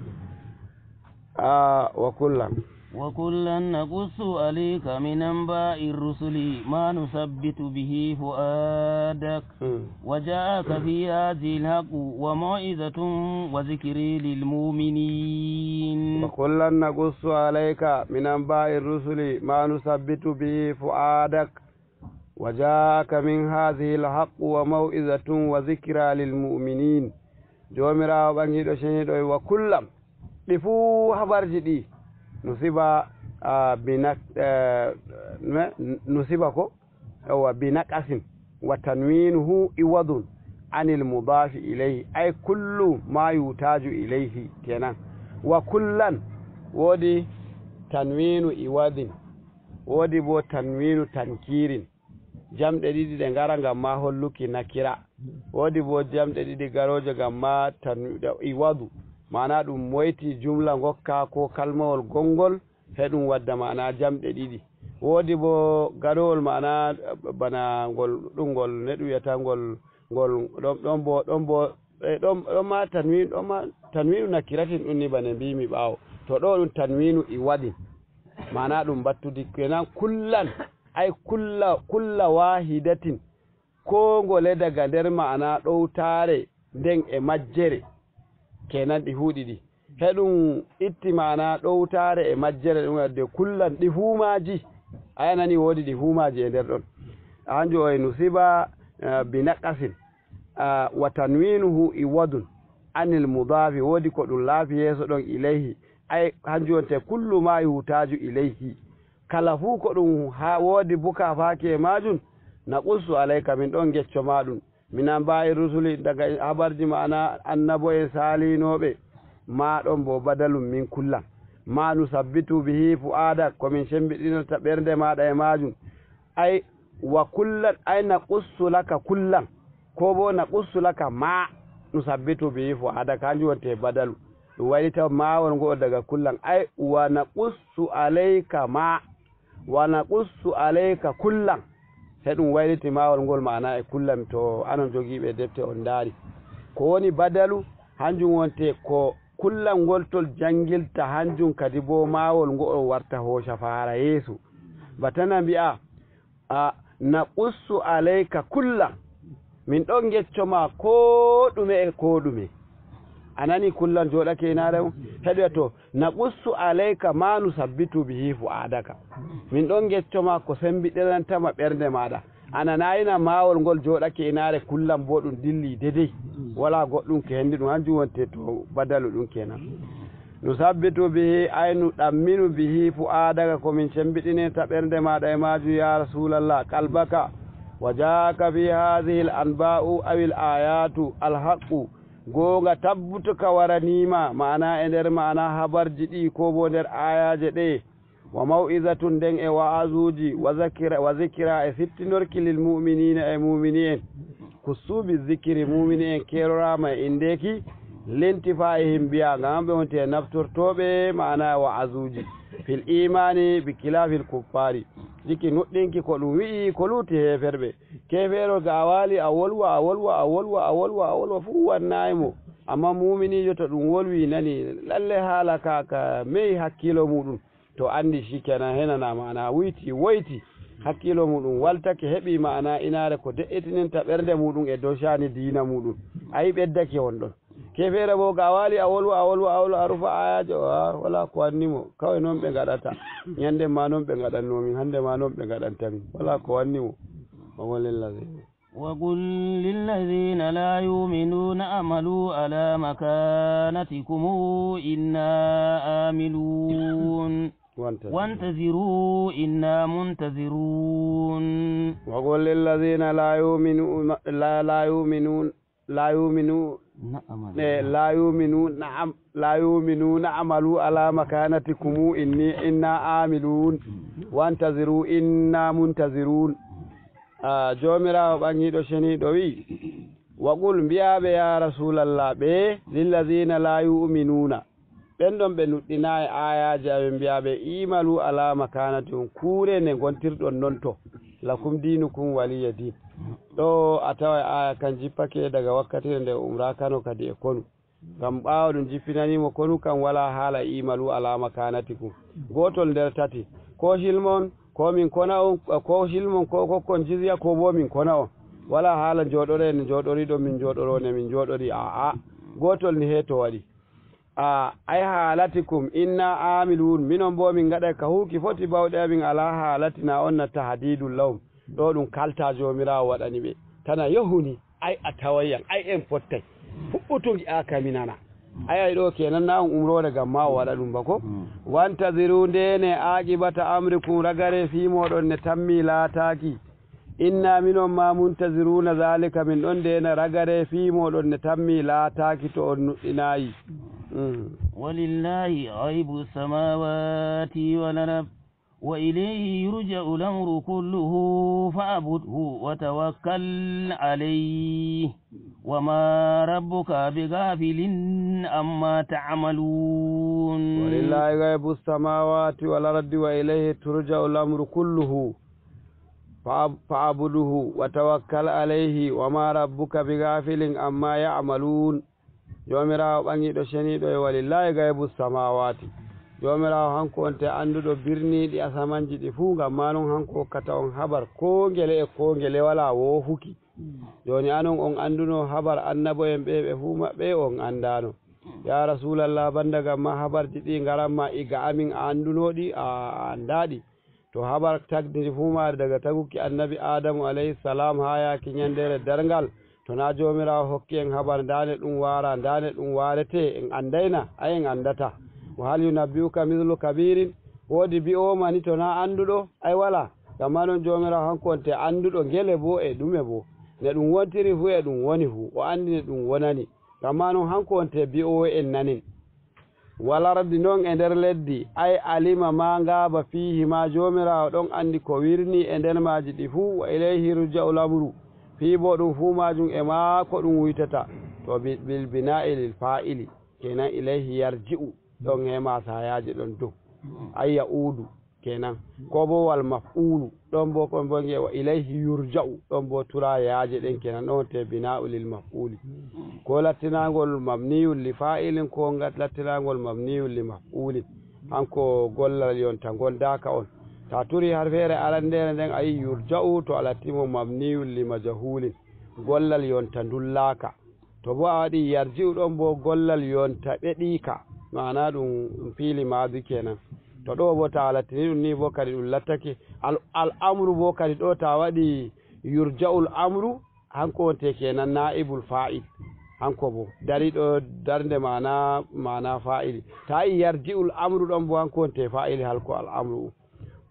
A wa kullan. وكلا نقص عليك من أنباء الرسل ما نثبت به فؤادك وجاءك في هذه الحق وموعظة وذكر للمؤمنين. وكلا نقص عليك من أنباء الرسل ما نثبت به فؤادك وجاءك من هذه الحق وموعظة وذكرى للمؤمنين. Joomiraawo ɓaŋiiɗo ceniiɗo e wa kullan, ɗi fuu habarji ɗi, nusiba, ah, bi nak-, eh, me-, nusiba ko, yawwa, bi naqasin, wa tanwinuhu iwadun anil mudafi ilayhi, ay kullu ma yutaju ilayhi kenan. Wa kullan, woodi tanwinu iwadin, woodi bo tanwinu tankirin. Jamɗe ɗiɗi ɗe ngara ngam ma holluki nakira. Woodi bo jamɗe ɗiɗi garooje ngam ma tan-, iwadu. Maana ɗum moyti jumla ngokka ko kalmawol gonngol, he ɗum wadda maana jamɗe ɗiɗi. Woodi bo garowol maana bana ngol ɗum ngol ne ɗum wiyata ngol, ngol ɗon, ɗon bo, ɗon bo, e ɗon, ɗon ma tanwin, ɗon ma tanwinu nakiratin ɗum ni bana mbimi ɓaawo. To ɗo ɗum tanwinu iwadin. Maana ɗum battudi kenan kullan, ay kulla, kulla wahidatin, koo ngole daga nder maana ɗowtaare nden e majjere, kenan ɗi huuɗi ɗi. He ɗum itti maana ɗowtaare e majjere ɗum wadde kullan ɗi fuu maaji. A yanani woodi ɗi fuu maaji e nder ɗon. Hanjum o e nusiba, eh, bi naqasin. Ah, wa tanwinuhu iwadun anil mudafi, woodi ko ɗum laafi yeeso ɗon ilayhi, ay hanjum wonte kullu ma yuhtaju ilayhi, kala fuu ko ɗum ha woodi buka faaki e majum. Naqussu alayka, min ɗon gecco ma ɗum, min anba'i rusuli, daga habarji maana annabo en saalinooɓe, ma ɗon bo badalum min kullan, ma nusabbitu bihi fu'adak, ko min sembiɗinirta ɓernde maɗa e majum. Ay, wa kullan, ay naqussu laka kullan, ko bo naqussu laka ma nusabbitu bihi fu'adaka, hanjum wonte badalu. Ɗum waylita maawol ngo'ol daga kullan, ay wa naqussu alayka ma, wa naqussu alayka kullan. He ɗum wayliti maawol ngol maana e kullan, to anon jogiiɓe defte on ndaari. Ko woni badalu, hanjum wonte ko kullan ngol tol jangilta, hanjum kadi bo maawol ngo'ol warta hooca faara yeeso. Batana mbi'a, a, naqussu alayka kullan. Min ɗon ngecco ma koo ɗume e koo ɗume. A nani kullan jooɗake inaare mum? Heɗoya to, naqussu alayka ma nusabbitu bihi fu'adaka. Min ɗon ngecco ma ko sembiɗinanta ma ɓernde maɗa. A nanayina maawol ngol jooɗake inaare kullan bo ɗum dilli dedey. Wala goɗɗum ko hendi ɗum, hanjum wonte to badalu ɗum kenan. Nusabbitu bihi, ay nuɗamminu bihi fu'adaka, ko min sembiɗinirta ɓernde maɗa e majum, ya Rasulallah, qalbaka. Wa ja'aka fi hadhihi al-anba'u aw al-ayatu al-haqqu. Goonga tabbutuka waranima, maana e nder maana habarji ɗi, ko bo nder ayaje ɗe. Wa maw'izatun, nden e wa'azuji, wa zakira, wa zikra, e sittinorki, lil mu'minina, e mu'mini en. Kussu bi zikri, mu'mini en kerorama e indeki, lintifa'ihim biha, ngam ɓe wonti e naftortoɓe maana wa'azuji. Fil imani bi kilafil kuffari. Jikki nuɗɗinki ko ɗum wi'i ko luuti heeferɓe. Keefeero ga a waali a wolwa, a wolwa, a wolwa, a wolwa, a wolwa, fuu wannayi mo. Amma muuminiijo to ɗum wolwi nani, lalle haala ka, ka meyi hakkiilo muuɗum. To anndi shi kenan henana maana wuyti, woyti. Hakkiilo muuɗum waltake, heɓi maana inaare ko de'itininta ɓernde muuɗum e dow sha'ani diina muuɗum. A yi ɓeddake on ɗon. Keefeero bo ga a waali a wolwa, a wolwa, a wolwa, a rufa ayaajo, a wala ko wanni mo. Kawai non ɓe ngaɗata. Nyande ma non ɓe ngaɗanno min, hande ma non ɓe ngaɗanta min. Wala ko wanni mo. Wa qul lil ladhina وقل للذين لا يؤمنون اعملوا على مكانتكم إنا عاملون وانتظروا إنا منتظرون. وقل للذين لا يؤمنون، لا، لا يؤمنون، لا يؤمنون، نعم. إيه، لا يؤمنون، نعم، لا يؤمنون، اعملوا على مكانتكم إني، إنا عاملون، وانتظروا إنا منتظرون. Ah, Joomiraawo ɓaŋiiɗo ceniiɗo wi'i, wa qul, mbi'aa ɓe, yaa Rasuulallah, ɓe, lilladiina laa yu'minuuna, ɓen ɗon ɓe nuɗɗinaay aayaaje amin, mbi'aa ɓe, i'malu alaa makaanatikum, kuuree nde ngontirɗon non to, lakum diinukum waliyya diin. Ɗo a taway aaya kan jippake daga wakkatiire nde o umraakano kadi e konu. Ngam ɓaawo ɗum jippinanii mo konu kam, walaa haala i'malu alaa makaanatikum. Gootol nder tati, ko hilmon, ko min kona on, ko hilmon, ko kokkon jizya, ko boo min kona on. Walaa haala njooɗoree ne njooɗoriɗon, min njooɗoroo ne min njooɗorii, aa'a. Gootol ni hee to waɗi. A, ay haalatikum inna aamiluun, minon boo min ngaɗay ka huuki foti baawɗe amin, alaa haalatina on na tahdiidun lahum. Ɗo ɗum kalta Joomiraawo waɗani ɓe. Tana yohuni, ay a taway yan, ay en pottay. Fuɗɗutu ngi'aa ka mi nana. Ay, ay ɗo kenan na on umroore ngam ma o waɗa ɗum ba ko? Wantaziruu, ndeene, aaqibata amrikum, ragare fii mooɗon ne tammi laataaki. Inna minon ma muntaziruuna zaalika, min ɗon ndeena ragare fii mooɗon ne tammi laataaki to on nuɗɗinaayi. Mm. ولله غيب السماوات والأرض وإليه يرجع الأمر كله فاعبده وتوكل عليه وما ربك بغافل عما تعملون. ولله غيب السماوات والأرض وإليه ترجع الأمر كله فاعب-، فاعبده وتوكل عليه وما ربك بغافل عما يعملون. Joomiraawo ɓaŋiiɗo ceniiɗo e walillahi gaybu samaawaati. Joomiraawo hanko wonte annduɗo birniiɗi asamanji ɗi fuu, ngam maa non hanko hokkata on habar koo ngele e koo ngele walaa woofuki. Jooni anon on annduno habar annabo'en ɓe, ɓe fuu maɓɓe on anndaano. Yaa Rasuulallah, banda ngam maa habarji ɗi ngaran ma iga amin a annduno ɗi, a, a anndaa ɗi. To habar tagdi ndi fuu maari daga taguki annabi Aadamu alayhi salam haa yaaki nyandeere darngal, to naa Joomiraawo hokki en habar ndaa ne ɗum waara, ndaa ne ɗum waarete, en anndayna? Ay, en anndata. Wa hal yunabbi'uka mithlu kabirin? Woodi bi'oowo ma ni to naa annduɗo? Ay, walaa. Ngam maa non Joomiraawo hanko wonte annduɗo ngele boo e ɗume boo. Ne ɗum wontiri fuu e ɗum woni fuu, o anndi ne ɗum wonani. Ngam maa non hanko wonte bi'oowo en nanen. Wal ardi, non e nder leddi, ay alima ma ngaaba fiihi ma, Joomiraawo ɗon anndi ko wirnii e nder maaji ɗi fuu, wa ilayhi yurja'ul amru, fii boo ɗum fuu maajum e maako ɗum wuytata. To bi-, bil binaa'i lil faa'ili, kenan ilayhi yarji'u, ɗon e ma saayaaje ɗon dow. Ay ya'uudu, kenan. Ko boo wal maf'ulu, ɗon boo kon boo ngi'e wa ilayhi yurja'u, ɗon boo tura yaaje ɗen kenan, ɗon te bina'u lil maf'uli. Ko lattinaangol mabniyun li fa'ilin, ko ngat lattinaangol mabniyun li maf'ulin. Hanko gollal yonta ngondaaka on. Ta turi har feere arandeere nden a yi yurja'u to a lattimo mabniyun li majahulin. Gollal yonta ndullaaka. To bo a waɗi yarji'u ɗon bo gollal yonta ɓeɗiika, maana ɗum, ɗum fiili maadi kenan. To ɗo bo ta lattini ɗum ni bo kadi ɗum lattake al, al amru bo kadi ɗo ta waɗi yurja'ul amru, hanko wonte kenan na'ibul fa'il. Hanko bo dariɗo darnde maana, maana fa'ili. Ta yi yarji'ul amru ɗon bo hanko wonte fa'ili halko al amru.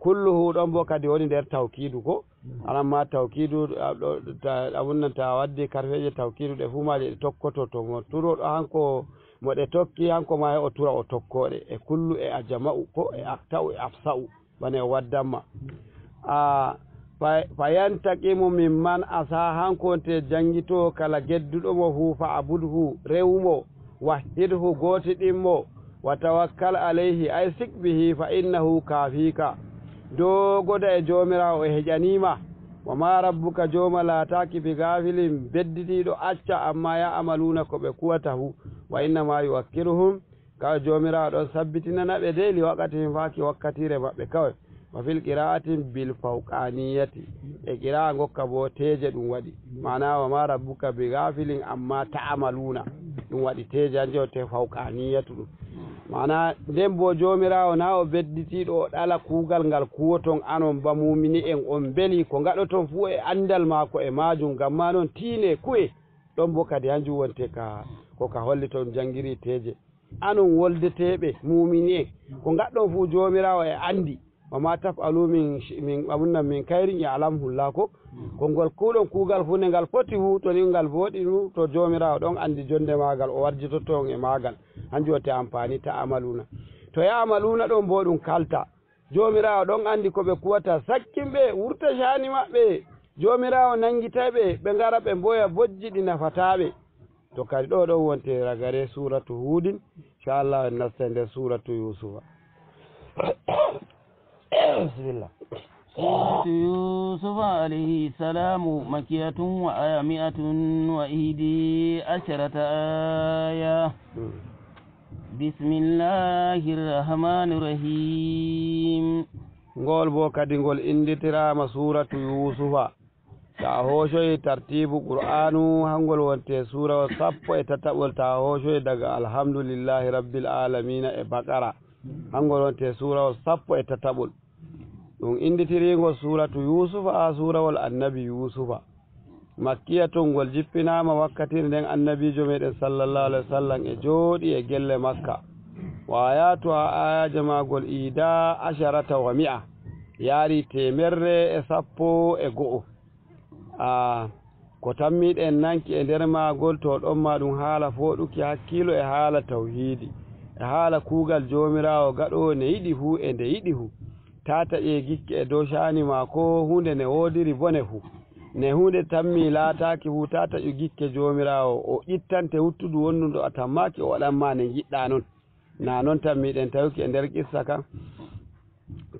Kulluhu ɗon bo kadi woni nder tawkiidu ko. Aran ma tawkiidu, a, ɗo, ta, abun nan ta waddi karfeeje tawkiidu ɗe fuu maaje ɗe tokkoto to mo turoɗo hanko mo ɗe tokki, hanko ma o tura o tokkoɗe. E kullu e ajma'u ko e akta'u e afsa'u. Bane o waddanma. A, fa, fa yantaqimu mimman asa, hanko wonte janngito kala gedduɗo mo fuu fa abudhu, rewu mo. Wahhidhu, gootiɗin mo, wa tawakkal alayhi, ay sik bihi, fa innahu kaafika. Doogoda e Joomiraawo, o heƴanii ma. Wa ma rabbuka, jooma laataaki, bi gaafilin, bedditiiɗo acca, amma ya amaluuna, ko ɓe kuwata fuu. Wa innama yu'akkiruhum, ka Joomiraawo ɗon sabbitinana ɓe dey, li waqatihim, faaki wakkatiire maɓɓe kawai. Wa fil qira'ati bil fawqaniyati. E qira'a ngokka bo teeje ɗum waɗi. Maana wa ma rabbuka bi ghafilin amma ta'maluna. Ɗum waɗi teeje an jewte fawqaniyatu ɗum. Maana nden bo Joomiraawo na o bedditiiɗo o ɗala kuugal ngal kuwoton anon ba muumini en on beli ko ngaɗoton fuu e andal maako e maajum ngam ma non tiine kuwe. Ɗon bo kadi hanjum wonte ka ko ka holli ton janngiri teeje. Anon woldeteeɓe muumini en, ko ngaɗɗon fuu Joomiraawo e anndi. Wa ma taf'alu min sh-, min, abun nan, min kayrin ya'lamhu Allah ko. Ko ngol kuuɗon kuugal fuu nde ngal foti fuu, to ni ngal vooɗi fuu, to Joomiraawo ɗon anndi jonnde maagal, o warjitoto on e maagal. Hanjum wonte ampaani ta'maluna. To ya'maluna ɗon bo ɗum kalta. Joomiraawo ɗon anndi ko ɓe kuwata. Sakkin ɓe, wurta caani maɓɓe. Joomiraawo nanngitay ɓe, ɓe ngara ɓe mboya bojji ɗi nafataa ɓe. To kadi ɗo ɗon wonte ragare suuratu Huudin, inchallah en nasta nder suuratu Yuusufa. Bismillah. سورة يوسف عليه السلام مكية وآية مائة وإحدى عشرة آية. بسم الله الرحمن الرحيم. Ngol boo kadi ngol innditiraama Suuratu Yuusufa. Taa hoocoyi tartiibu Qur'aanu, hangol wonte suurawol sappo e tataɓol, taa hoocoyi daga Alhamdulillahi Rabbil Aalamiina e Baqara, hangol wonte suurawol sappo e tataɓol. Ɗum innditiriingol Suuratu Yuusufa, haa suurawol Annabi Yuusufa. Makkiyatun, ngol jippinaama wakkati nden Annabiijo meɗen sallallahu alaihi wasallam e jooɗi e gelle Makka. Wa ayatuha, aayaaje maagol, ihda asharata wa mi'a, yaari teemerre e sappo e go'o. A, ko tammiɗen nanki e nder maagol, to ɗon ma ɗum haala fooɗuki hakkiilo e haala tawhiidi, e haala kuugal Joomiraawo gaɗoowo ne yiɗi fuu e nde yiɗi fuu. Taa taƴe gikke e dow caani maa koo huunde ne woodiri bone fuu. Ne huunde tammi laataaki fuu, taa taƴu gikke Joomiraawo, o ittante wuttudu wondudu a tammaaki, o waɗan ma ne ngiɗɗaa non. Naa non tammiɗen tawki e nder qissa kan.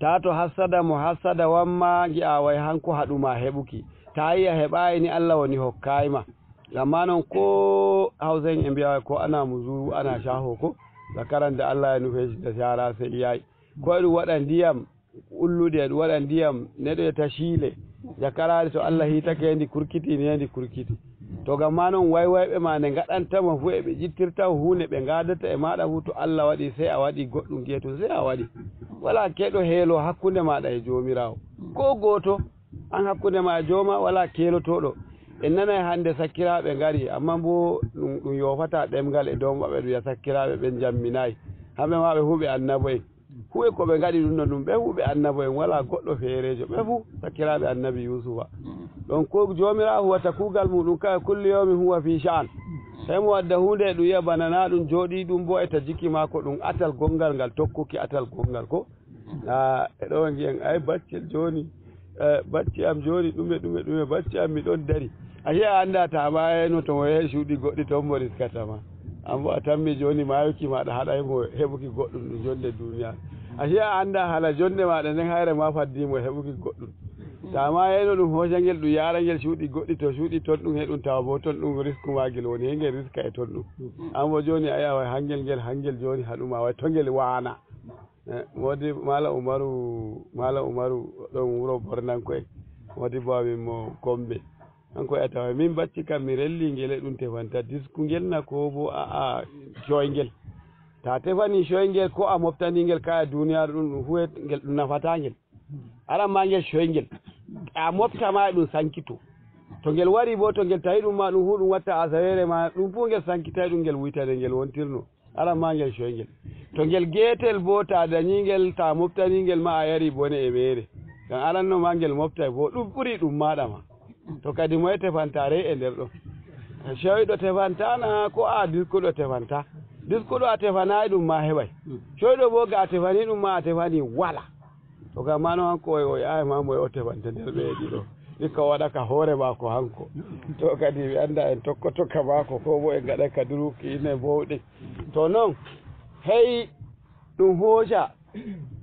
Taa to hassada mo hassada wamma, ngi'a way hanko haɗu ma heɓuki. Taa yi'a heɓaayi ni Allah woni hokkaay ma. Ngam maa non koo Hawsa'en e mbi'a ko ana muzuru, ana shaho ko. Zakarande Allah e nufeeji da shara sai yayi. Ko e ɗum waɗa ndiyam ullude, e ɗum waɗa ndiyam neɗɗo e tashiile. Jakaraari to Allah hiitake ndi kurkiti, ni ndi kurkiti. To ngam maa non waywayɓe ma nde ngaɗanta ma fuu e ɓe ƴittirta huunde ɓe ngaadata e maaɗa fuu, to Allah waɗi sey a waɗi goɗɗum geetum, sey a waɗi. Walaa keeɗo heelo hakkunde maaɗa e Joomiraawo. Koo gooto, an hakkunde ma e Jooma walaa keelotooɗo. En nanay hannde sakkiraaɓe ngari, ammaa boo ɗum, ɗum yoofataa ɗemngal e dow maɓɓe, ɗum wi'a sakkiraaɓe ɓen njamminaay. Hamɓe maa ɓe fuu ɓe annabo'en. Huwe ko ɓe ngaɗi ɗum ɗon ɗum, ɓe huwe annabo'en, walaa goɗɗo feereejo, ɓe fuu sakiraaɓe annabi Yuusufa. Ɗon ko Joomiraawo huwata kuugal muuɗum, kala kulli yawmin huwa fii sha'an. Sey mo wadda huunde e ɗum yi'a bana naa ɗum jooɗii ɗum boo e ta jiki maako, ɗum atal gonngal ngal tokkuki atal gonngal ko. Naa e ɗo ngi'en ay baccel jooni, eh, bacci am jooni ɗume, ɗume, ɗume, bacci am mi ɗon dari. Ashe a anndaa ta maayayno to mo yahi cuuɗi goɗɗi ton mo riskata ma. An bo a tammi jooni maayuki maaɗa haɗay mo heɓuki goɗɗum ɗum jonde duuniyaaru. Ashe a anndaa hala jonde maaɗa nden hayre ma faddii mo heɓuki goɗɗum. Ta maayayno ɗum hooca ngel ɗum yaara ngel cuuɗi goɗɗi to cuuɗi ton ɗum heɗum tawa bo ton ɗum risku maagel woni he ngel riska e ton ɗum. An bo jooni a yaha hangel ngel hangel jooni haɗuma way to ngel waana. Eh, Moodi-, Maala Umaru, Maala Umaru ɗon wuro Bornanko'en. Moodibbo amin mo Gombe. Kanko e tawa min bacci kam mi relli ngel e ɗum tefanta diskungel na ko bo a'a coyngel. Ta tefani coyngel ko a moftani ngel kaya duniyaaru ɗum, ɗum huwe ngel ɗum nafataa ngel. Aran ma ngel coyngel. A mofta ma e ɗum sankito. To ngel wari bo to ngel tawi ɗum ma ɗum hu ɗum watta asaweere ma ɗum fu ngel sankitay ɗum ngel wuytane ngel wontirno. Aran ma ngel coyngel. To ngel geetel bo, ta dañi ngel, ta moftani ngel ma, a yari bone e meere. Ngam aran no ma ngel moftay bo, ɗum ɓuri ɗum maaɗa ma. To kadi moye tefanta rey e nder ɗon. Coyɗo tefanta na ko a diskuɗo tefanta. Diskuɗo a tefanayi ɗum ma heɓay. Coyɗo bo ga a tefani ɗum ma a tefani wala. To ka mano hanko oy, oy, ay ma moye o tefanta nder ɓe ɗiɗo. Ɗikka waɗa ka hoore maako hanko. To kadi ɓe annda en tokkoto ka maako, ko bo en ngaɗa ka duruki ine bowɗi. To non, hey ɗum hooca,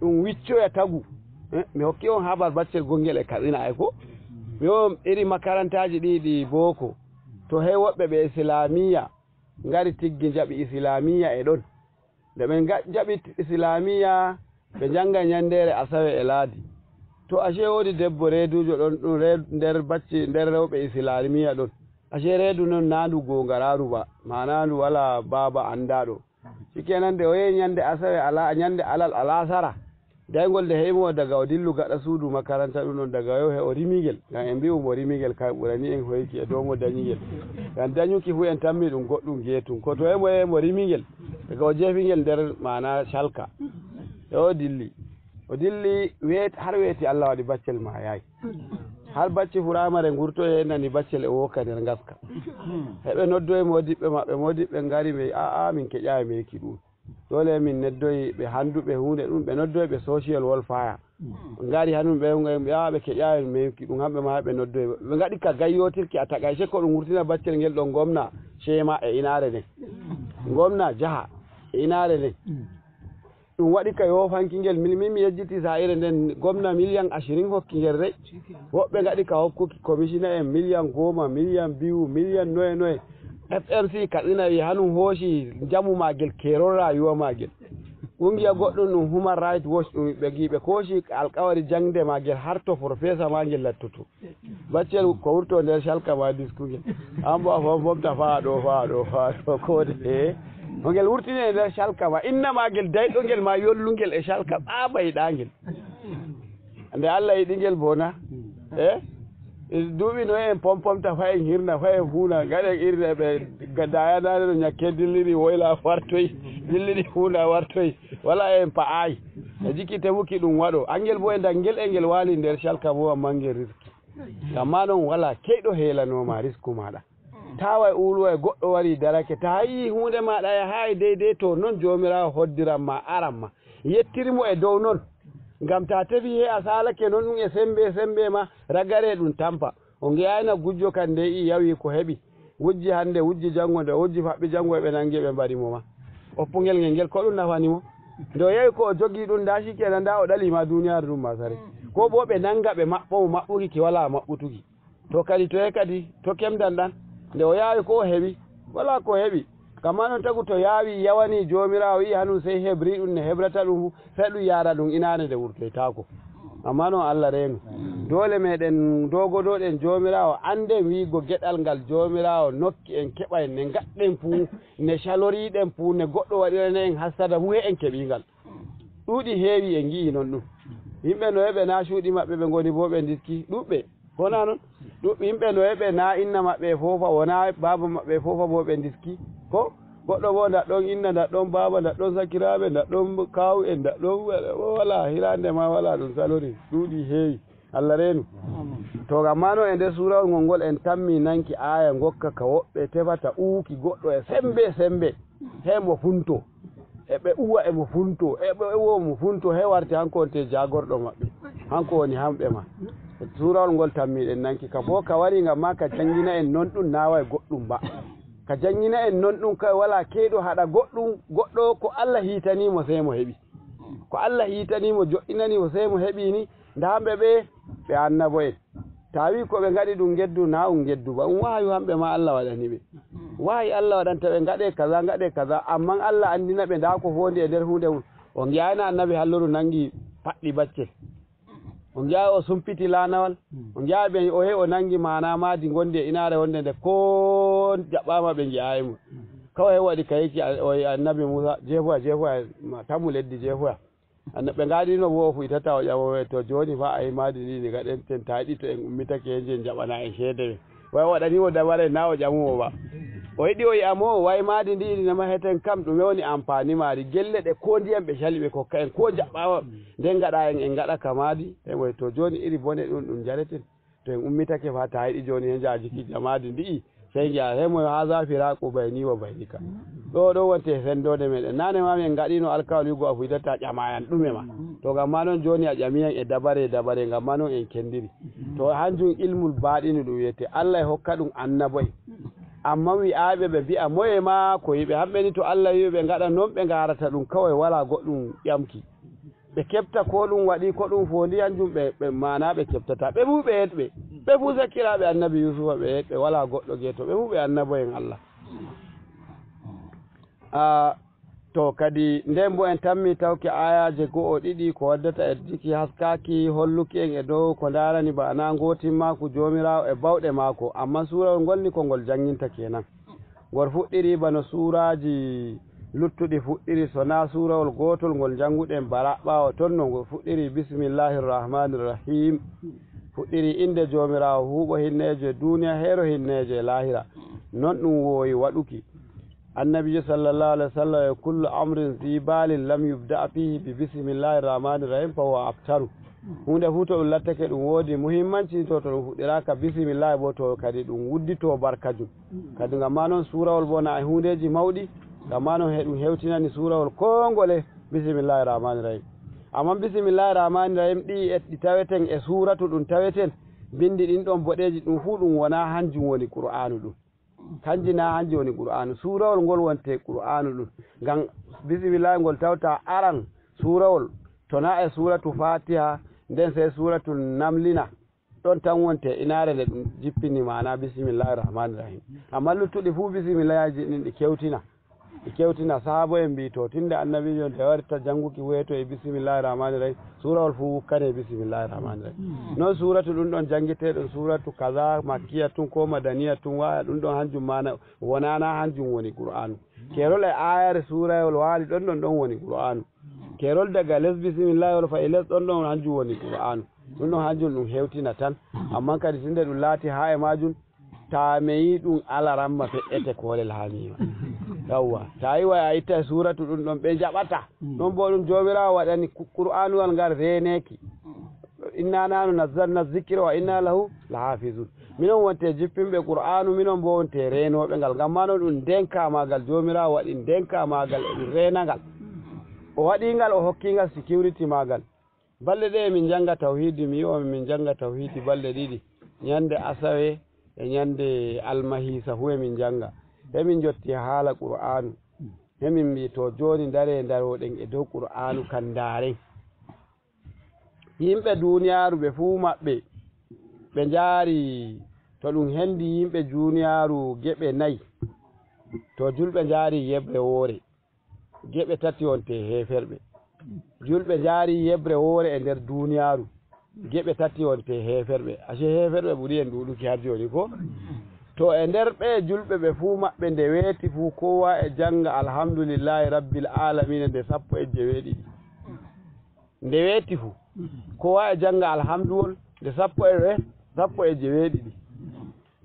ɗum wiccoya tagu. Eh, mi hokki on habar baccel gongel e Katsina ay ko? Mi on iri makarantaaji ɗi, ɗi booko. To hey woɓɓe ɓe Islamiya ngari tiggi njaɓi Islamiya e ɗon. Nde ɓe nga-, njaɓi Islamiya, ɓe njannga nyanndeere Asawe e Laadi. To ashe woodi debbo reeduujo ɗon, ɗum reed-, nder bacci, nder rewɓe Islamiya ɗon. Ashe reedu non naa ndu goongaraaru ba, maanaa ndu walaa baaba anndaaɗo. Shikenan nde o yehi nyannde Asawe ala-, nyannde alal alaasara. Jayngol nde heɓi mo daga o dillu gaɗa suudu makaranta ɗum ɗon daga yo he o rimi ngel. Ngam en mbi'u mo rimi ngel kay ɓurani en hoyki e dow mo dañi ngel. Ngam dañuki fu en tammi ɗum goɗɗum geetum. Ko to e mo, e mo rimi ngel. Daga o jeefi ngel nder maana calka. E o dilli. O dilli weet-, har weeti Allah waɗi baccel maayaay. Har bacci furaama re ngurtoye nani baccel e wooka nder ngaska. Heɓe noddoye moodiɓɓe maɓɓe, moodiɓɓe ngari mbe, "A'a, min keƴaayi meeki ɗum." Dole min noddoyi ɓe handuɓe huunde ɗum, ɓe noddoyi ɓe social welfare. Ɓe ngari hanun ɓe, ɓe, ɓe, ɓe keƴayi meeki ɗum, hamɓe ma ɓe noddoyi. Ɓe ngaɗi ka gayyootirki a taga, sey ko ɗum wurtina baccel ngel ɗon ngomna, sey ma e inaare nden. Ngomna jaha e inaare nden. Ɗum waɗi ka yoofanki ngel, min, min mi yejjiti saa'ire nden, gomna miliyan asirin hokki ngel rey. Woɓɓe ngaɗi ka hokkuki komisina en miliyan goma, miliyan biyu, miliyan noye noye. F M C Katsina wi hanum hoosi njamu maagel, keerol raayuwa maagel. Kungiya goɗɗum ɗum Human Rights Watch ɗum ɓe gi ɓe koosi alkawari jaŋde maagel har to professeur maagel lattoto. Baccel ko wurto nder calka ma diskungel. An bo a fom fomta faa ɗo, faa ɗo, faa ɗo, koode. He. Ko ngel wurtini e nder calka ma. Inna maagel dayɗo ngel ma yollungel e calka ɓaaba yiɗaangel. Nde Allah yiɗi ngel bona. Eh? Duuɓi no en pom pomta fa en hirna fa en fuuna. Ngaɗen irde ɓe ga dayanaade no ñakke dilliri woyla wartoy. Dilliri fuuna wartoy. Wala en pa'aay. E jiki tefuki ɗum waɗo. Angel bo e dangel e ngel waali nder calka bo amma ngel riski. Amma noon walaa keyɗo heelanooma risku maaɗa. Tawa e uuluwa e goɗɗo warii darake, ta yi'ii huunde maaɗa yahaay deydey, to noon Joomiraawo hoddiran ma, aran ma. Yettir mo e dow noon. Ngam ta tefi he a saalake noon ɗum e semmbe semmbe ma, ragaree ɗum tampa. O nge'aayna gujjo kan dey i yawi ko heɓi. Wujji hannde, wujji janngo, nde o wujji faɓɓi janngo eɓe nanngi eɓe mbari mo ma. Oppungel ngel ngel ko ɗum nafani mo? Nde o yewi ko o jogii ɗum ndaa si kenan ndaa o ɗalii ma duuniyaaru ɗum ma sare. Ko boo ɓe nannga ɓe maɓɓo mo maɓɓuki ki walaa maɓɓutuki. To kadi toye kadi to kemdan ɗan? Nde o yaawi ko o heɓi? Walaa ko o heɓi. Kamma noon tagu to yaawi yawanii Joomiraawo wi'i hanum sey hebri ɗum ne hebrata ɗum fuu. Sey ɗum yaara ɗum inaare nde wurtoytaako. Amma noon Allah reenu. Doole meɗen dogodoɗen Joomiraawo, annden wi'go geɗal ngal Joomiraawo nokki en keɓay ne ngaɗɗen fuu, ne caloriiɗen fuu, ne goɗɗo waɗirana en hassada fuu he en keɓii ngal. Ɗuuɗi heewi en ngi'ii noon ɗum. Yimɓe no heɓe naa cuuɗi maɓɓe ɓe ngoni boo ɓe ndiski ɗuuɗɓe. Wonaa noon? Ɗum yimɓe no heɓe naa inna maɓɓe e foofa, wonaa baaba maɓɓe e foofa boo ɓe ndiski. Ko goɗɗo boo ndaɗɗon inna, ndaɗɗon baaba, ndaɗɗon sakiraaɓe, ndaɗɗon kaawu en, ndaɗɗon walaa hiraande ma walaa ɗum salori. Ɗuuɗi heewi. Allah reenu. To amma noon e nder suurawol ngol ngol en tammi nanki aaya ngokka ka woɓɓe tefata uwuki goɗɗo e semmbe semmbe. He mo funtoo. E ɓe uwa e mo funtoo, e ɓe uwa mo funtoo, he warti hanko wonte jaagorɗo maɓɓe. Hanko woni hamɓe ma. Suurawol ngol tammiɗen nanki ka boo ka wari ngam ma ka janngina en noon ɗum naaway goɗɗum ba. Ka janngina en noon ɗum kay walaa keyɗo haɗa goɗɗum, goɗɗo ko Allah hiitanii mo sey mo heɓi. Ko Allah hiitanii mo joɗɗinanii mo sey mo heɓi ni, ndaa hamɓe ɓe, ɓe annabo en. Tawi ko ɓe ngaɗi ɗum ngeddu, naa ɗum ngeddu ba, ɗum wahayu hamɓe ma Allah waɗani ɓe. Wahayi Allah waɗanta ɓe ngaɗe kaza, ngaɗe kaza, amman Allah anndina ɓe ndaa ko foondi e nder huunde mum. O ngi'ayna annabi Halluru nanngi paɗɗi baccel. O ngi'ay o sumpiti laanawal. O ngi'ay ɓe o he o nanngi maana maadi ngondi e inaare wonde nde koo jaɓɓaama ɓe ngi'aay mo. Kaway he waɗi kayiki a-, o annabi Muusa, jeefoya, jeefoya, ma tamu leddi jeefoya. Anna-, ɓe ngaadino wo o fuɗitata o ƴamowe, to jooni fa a yi maadi ndi ndi ngaɗen ten, ta yiɗi to en ummitake he nje jaɓana en ceede men. Way o waɗani mo dabare na o ƴamumo ba. O yiɗi o yi'a mo, way maadi ndi ndi nama heten kam ɗume woni ampaani maari? Gelle ɗe ko ndiyam ɓe cali ɓe kokka en, ko jaɓɓaama nden ngaɗa en, en ngaɗa ka maadi. E moy to jooni iri bone ɗum ɗum jareten. To en ummitake fa ta yiɗi jooni he njaajiki jamaadi ndi'i, sey ngi'a he moy haza firaqu bayni wa baynika. Ɗo ɗo wonte fendoode meɗen. Nane ma min ngaɗino alkawal wi'ugo a fuydata ƴamayan ɗume ma. To ngam ma non jooni a ƴamiyan e dabare dabare ngam ma non en kendiri. To hanjum ilmul baɗinu ɗum wi'ete. Allah e hokka ɗum annabo'en. Amma wi'aaɓe ɓe mbi'a moye ma ko yiɓe hamɓe ni to Allah wi'i ɓe ngaɗa non ɓe ngarata ɗum kawai wala goɗɗum ƴamki. Ɓe keɓta ko ɗum waɗi, ko ɗum foondi, hanjum ɓe, ɓe maana ɓe keɓtata. Ɓe fuu ɓe yeɗɓe. Ɓe fuu sakiraaɓe annabi Yuusufa ɓe yeɗɓe, walaa goɗɗo geeto. Ɓe fuu ɓe annabo'en Allah. Ah, to kadi, nden bo en tammi tawki aayaaje go'o ɗiɗi ko waddata e jiki haskaaki holluki en e dow ko ndaarani ba'ana ngootimmaaku Joomiraawo e bawɗe maako. Ammaa suurawol ngol ni ko ngol jannginta kenan. Ngol fuɗɗiri bano suuraaji luttuɗi fuɗɗiri, so naa suurawol gootol ngol njannguɗen bara ɓaawo ton, no ngol fuɗɗiri, Bismillahir Rahmanir Rahim. Fuɗɗiri innde Joomiraawo huuɓo hinneejo e duuniya, heero hinneejo e laahira. Non ɗum woowi waɗuki. Annabiijo sallallahu alaihi wasallam e kullu amrin zi balin lam yubda fihi bi Bismillahir Rahmanir Rahim fa huwa abtaru. Huunde fuu to ɗum lattake ɗum woodi muhimmanci, to, to ɗum fuɗɗiraaka Bismillah bo, to kadi ɗum wuddito barkajum. Kadi ngam ma non suurawol bo na e huundeeji mawɗi, ngam ma non he ɗum hewtinani suurawol koo ngole, Bismillahir Rahmanir Rahim. Ammaa Bismillahir Rahmanir Rahim ɗi e, ɗi taweten e suuratu ɗum taweten, binndi ɗin ɗon boɗeeji ɗum fuu ɗum wonaa hanjum woni Qur'aanu ɗum. Kanji na hanjum woni Qur'aanu. Suurawol ngol wonte Qur'aanu ɗum. Ngam Bismillah ngol tawta aran suurawol, to na e suuratu Faatiha, nden sey suuratu Namlina. Ɗon tan wonte inaare nde ɗum jippini maana bisimillahi rahmaani rahim. Amma luttuɗi fuu bisimillahiji ɗin ɗi kewtina. Ɗi kewtina. Sahaabo en mbii to, tinde annabiijo nde warta jannguki weeto e bisimillahi rahmaani rahim, suurawol fuu wukkane e bisimillahi rahmaani rahim. Noon suuratu ɗum ɗon janngeteeɗon suuratu kaza, makkiya tun ko madaniya tun, waya ɗum ɗon hanjum maana wonana hanjum woni Qur'aanu. Keerol e aayare suurayol waali ɗon ɗon ɗon woni Qur'aanu. Keerol daga les bisimillahi wol fa'i les ɗon ɗon hanjum woni Qur'aanu. Ɗum ɗon hanjum ɗum hewtina tan. Amman kadi tinde ɗum laati haa e maajum, ta meyi ɗum alaramma fe'ete koolel haa miima. Yawwa. Ta yi waya a itta suuratu ɗum ɗon ɓe jaɓata. Ɗon bo ɗum Joomiraawo waɗani Ku-, Qur'aanuwal ngal reeneeki. Inna nahnu nazzalna zikra wa inna lahu lahafizun. Minon wonte jippinɓe Qur'aanu, minon bo wonte reenooɓe ngal. Ngam maa non ɗum ndenka maagal, Joomiraawo waɗi ndenka maagal e ɗum reena ngal. O waɗi ngal, o hokki ngal security maagal. Balɗe ɗe emin njannga tawhiidi, mi wi'o min njannga tawhiidi balɗe ɗiɗi. Nyannde asawe e nyannde almahiisa fuu emin njannga. Emin njotti haala Qur'aanu. Emin mbii, to jooni ndaree ndarooɗen e dow Qur'aanu kan ndaaren. Yimɓe duuniyaaru ɓe fuu maɓɓe, ɓe njaari, to ɗum hendi yimɓe duuniyaaru geɓe nayi, to julɓe njaari yeɓre woore, geɓe tati wonte heeferɓe. Julɓe njaari yeɓre woore e nder duuniyaaru, geɓe tati wonte heeferɓe. Ashe heeferɓe ɓuri en ɗuuɗuki har jooni ko? To e nder ɓe julɓe ɓe fuu maɓɓe nde weeti fuu, kowa e jannga alhamdulillahi rabbil aalamiina nde sappo e jeweeɗiɗi. Nde weeti fuu, kowa e jannga alhamduwol nde sappo e, sappo e jeweeɗiɗi.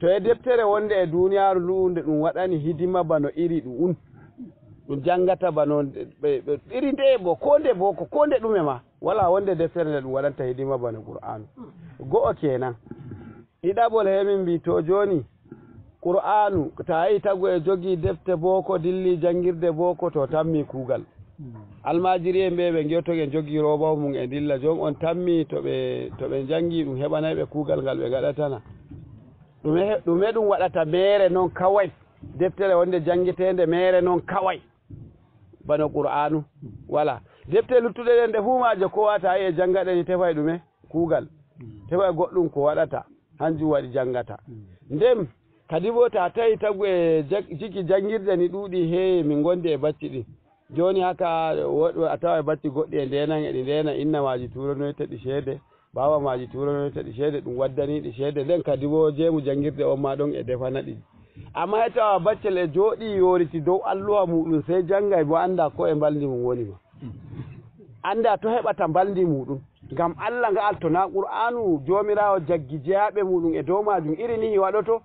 To e deftere wonde e duuniyaaru ndu nde ɗum waɗani hidima bano iri ɗum un. Ɗum janngata bano ɓe, ɓe, iri nde bo, ko nde boko, ko nde ɗume ma. Wala wonde deftere nde ɗum waɗanta hidima bano Qur'aanu. Go'o kenan. Ɗiɗaɓol he min mbii to jooni, Qur'aanu, ta yi tagu e jogii defte booko, dilli janngirde booko, to tammi kuugal. Almaajiri en ɓe, ɓe ngewto ɓe njogii roobaho mum e ndilla, joom on tammi to ɓe, to ɓe njanngi ɗum heɓanay ɓe kuugal ngal ɓe ngaɗatana. Ɗume, ɗume ɗum waɗata meere noon kaway? Deftere wonde janngeteende meere noon kaway. Bano Qur'aanu, wala. Defte luttuɗe ɗen ɗe fuu maaje ko wata e jannga ɗen tefay ɗume? Kuugal. Tefay goɗɗum ko waɗata, hanjum waɗi janngata. Nden, kadi bo ta tawi tagu e jag-, jiki janngirde ni ɗuuɗi heewi min ngondi e bacci ɗin. Jooni haka, wo-, a tawa e bacci goɗɗi e ndeenan e ɗi ndeena, inna maaji tuuranoyta ɗi ceede, baaba maaji tuuranoyta ɗi ceede, ɗum waddani ɗi ceede. Nden kadi bo jeemu janngirde on ma ɗon e defana ɗi. Amma he tawa baccel e jooɗii yooriti dow alluha muuɗum, sey janngay mo anndaa ko e mbalndi mum woni ma. Anndaa to heɓata mbalndi muuɗum. Ngam Allah nga'al to naa Qur'aanu Joomiraawo jaggi jeyaaɓe muuɗum e dow maajum, iri nihi waɗoto?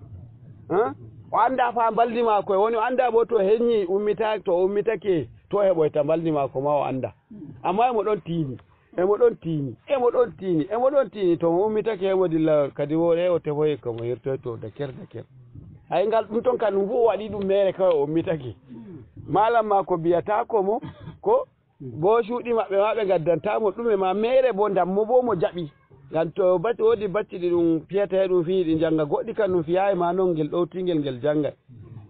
Haa? O anndaa faa mbalndi maako e woni, o anndaa boo to henyii ummita-, to o ummitake, to heɓoyta mbalndi maako maa o anndaa. Amma emo ɗon tiini. Emo ɗon tiini, emo ɗon tiini, emo ɗon tiini. To mo ummitake, emo dilla kadi wo ɗe o tefoyi ko mo hirtoyto daker daker. Ay, ngal ɗum ton kan ɗum fof o waɗi ɗum meere kawai o ummitake. Malam ma ko mbiyata ko mo, ko bo cuuɗi maɓɓe ma ɓe ngaddanta mo ɗume ma meere bo ndammo bo mo jaɓi. Ngam to bacci, woodi bacci ɗi ɗum fiyata he ɗum fiyi ɗi njannga, goɗɗi kan ɗum fiyayi ma non ngel ɗowtingel ngel janngay.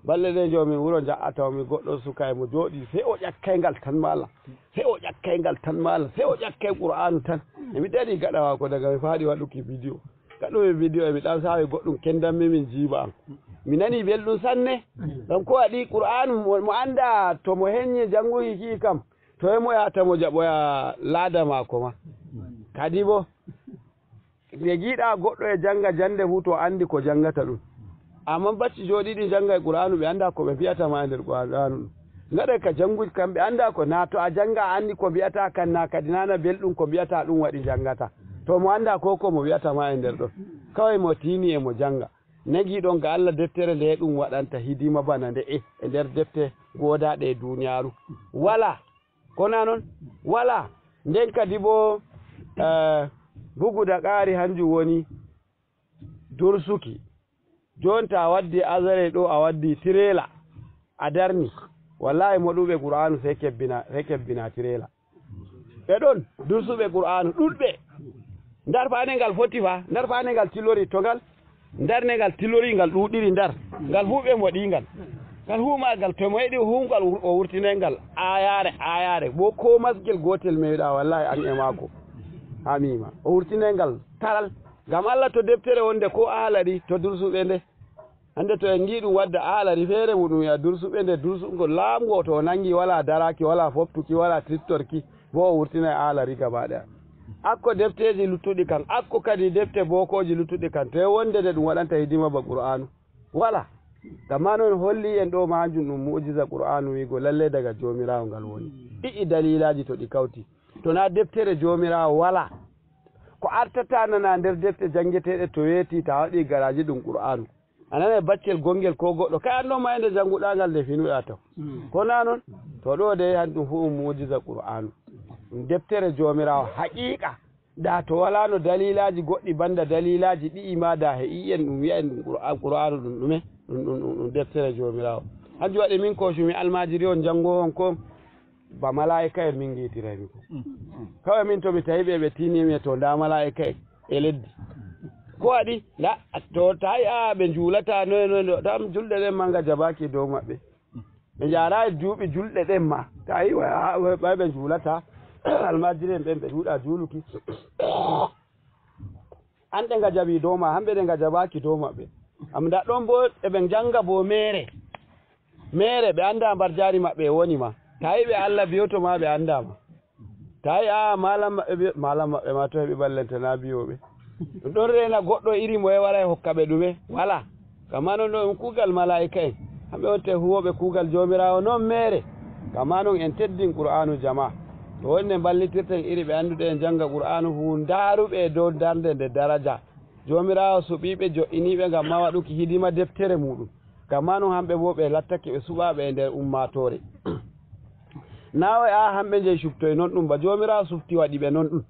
Balɗe ɗe joomi wuro nja'a taw mi goɗɗo suka e mo jooɗi, sey o ƴakkay ngal tan malam. Sey o ƴakkay ngal tan malam, sey o ƴakkay Qur'aanu tan. E mi darii gaɗa maako daga mi faaɗi waɗuki bidiyo. Gaɗumi bidiyo e mi ɗan saawi goɗɗum kendanmi min jiiba am. Mi nanii belɗum sanne. Ngam ko waɗi Qur'aanu mo, mo anndaa to mo henyii jannguki ki kam, to e mo yahata mo jaɓoya laada maako ma. Kadi bo, nde ngiiɗaa goɗɗo e jannga jannde fuu, to anndi ko janngata ɗum. Ammaa bacci jooɗiiɗi njannga e Qur'aanu, ɓe anndaa ko ɓe mbi'ata ma e nder Qur'aanu ɗum. Ngaɗay ka janngude kam, ɓe anndaa ko, naa to a jannga a anndi ko mbi'ata kan, naa kadi nana belɗum ko mbi'ata ɗum waɗi njanngata. To mo anndaa ko, ko mo wi'ata ma e nder ɗon. Kaway mo tiini e mo jannga. Nagii ɗon ga Allah deftere nde ɗum waɗanta hidima bana nde'e e nder defte goodaaɗe e duuniyaaru. Walaa. Ko naa non? Walaa. Nden kadi boo, eh, bugu da qaari hanjum woni dursuki. Jooni to a waddi azare ɗo, a waddi tireela, a darni. Wallaahi moɗuɓe Qur'aanu sey kebbina, sey kebbina tireela. Ɓe ɗon dursuɓe Qur'aanu ɗuɗɓe. Ndarfaande ngal foti fa, ndarfaande ngal tilori to ngal, ndarne ngal tilori ngal ɗuuɗiri ndar. Ngal fuu ɓe moɗi ngal. Ngal huumaa ngal, to mo yiɗi huum ngal, o wurtinay ngal aayaare, aayaare. Wo koo masgel gootel meeɗaa, wallaahi, an e maako. Haa miima. O wurtinay ngal taral. Ngam Allah to deftere wonde koo Ahalari to dursuɓe nde. Hannde to en ngi ɗum wadda Ahalari feere muɗum ya dursuɓe nde, dursugo laamgo to o nanngi walaa daraaki, walaa foftuki, walaa tiftorki, bo o wurtinay Ahalari gaba ɗaya. Akko defteeji luttuɗi kan, akko kadi defte bookooji luttuɗi kan, to e wonde nde ɗum waɗanta hidima ba Qur'aanu. Wala. Gam maa non holli en ɗo maajum ɗum mu'jiza Qur'aanu wi'go lalle daga Joomiraawo ngal woni. Ɗi'i daliilaaji to ɗi kawti. To naa deftere Joomiraawo wala. Ko artata nana nder defte janngeteeɗe to weeti ta waɗi garaaji ɗum Qur'aanu. A nanay baccel gongel ko goɗɗo. Kay an ɗon ma e nde jannguɗaa ngal nde finuɗaa to. Ko naa non? To ɗo de han ɗum fu ɗum mu'jiza Qur'aanu. Ɗum deftere Joomiraawo haqiiqa. Da to walaano daliilaaji goɗɗi banda daliilaaji ɗi'i ma da he i'en ɗum wi'en ɗum Qur'a-, Qur'aanu ɗum ɗume? Ɗum, ɗum, ɗum, ɗum deftere Joomiraawo. Hanjum waɗi min koocumi almaajiri on janngoowo on ko ba malaa'ika'en min ngiitiraymi ko. Kawai min to mi tawi ɓe ɓe tiini mi to nda malaa'ika'en e leddi. Ko waɗi? Nda to tawi a ɓe njuulata noye noye ɗo. Tam julɗe ɗen manga jabaaki dow maɓɓe. Ɓe njaaraay duuɓi julɗe ɗen ma. Tawi wa-, wa-, ɓay ɓe njuulata. Almaajiri en ɓen ɓe ɗuuɗa juuluki. An ɗe ngajabi dow ma, hamɓe ɗe ngajabaaki dow maɓɓe. Am nda ɗon bo eɓe njanga bo meere. Meere ɓe anndaa mbarjaari maɓɓe e woni ma. Tawi ɓe Allah biyoto ma ɓe anndaa ma. Tawi a maalam maɓɓe biyo-, maalam maɓɓe ma to heɓi ballentana biyoɓe. Ɗum ɗon reena goɗɗo iri mo e wara e hokka ɓe ɗume? Wala. Kamma non ɗo ɗum kuugal malaa'ika'en. Hamɓe wonte huwooɓe kuugal Joomiraawo non meere. Kamma non en teddin Qur'aanu jama. To wonde mballitirten iri ɓe annduɗe en jannga Qur'aanu fu, ndaaruɓe e dow darnde nde daraja. Joomiraawo suɓiiɓe, jo'iniiɓe ngam ma waɗuki hidima deftere muuɗum. Ngam maa non, hamɓe boo ɓe lattake ɓe suɓaaɓe e nder ummaatoore. Naa o e aa hamɓe njey cuɓtoy non ɗum, ba Joomiraawo suɓti waɗi ɓe non ɗum.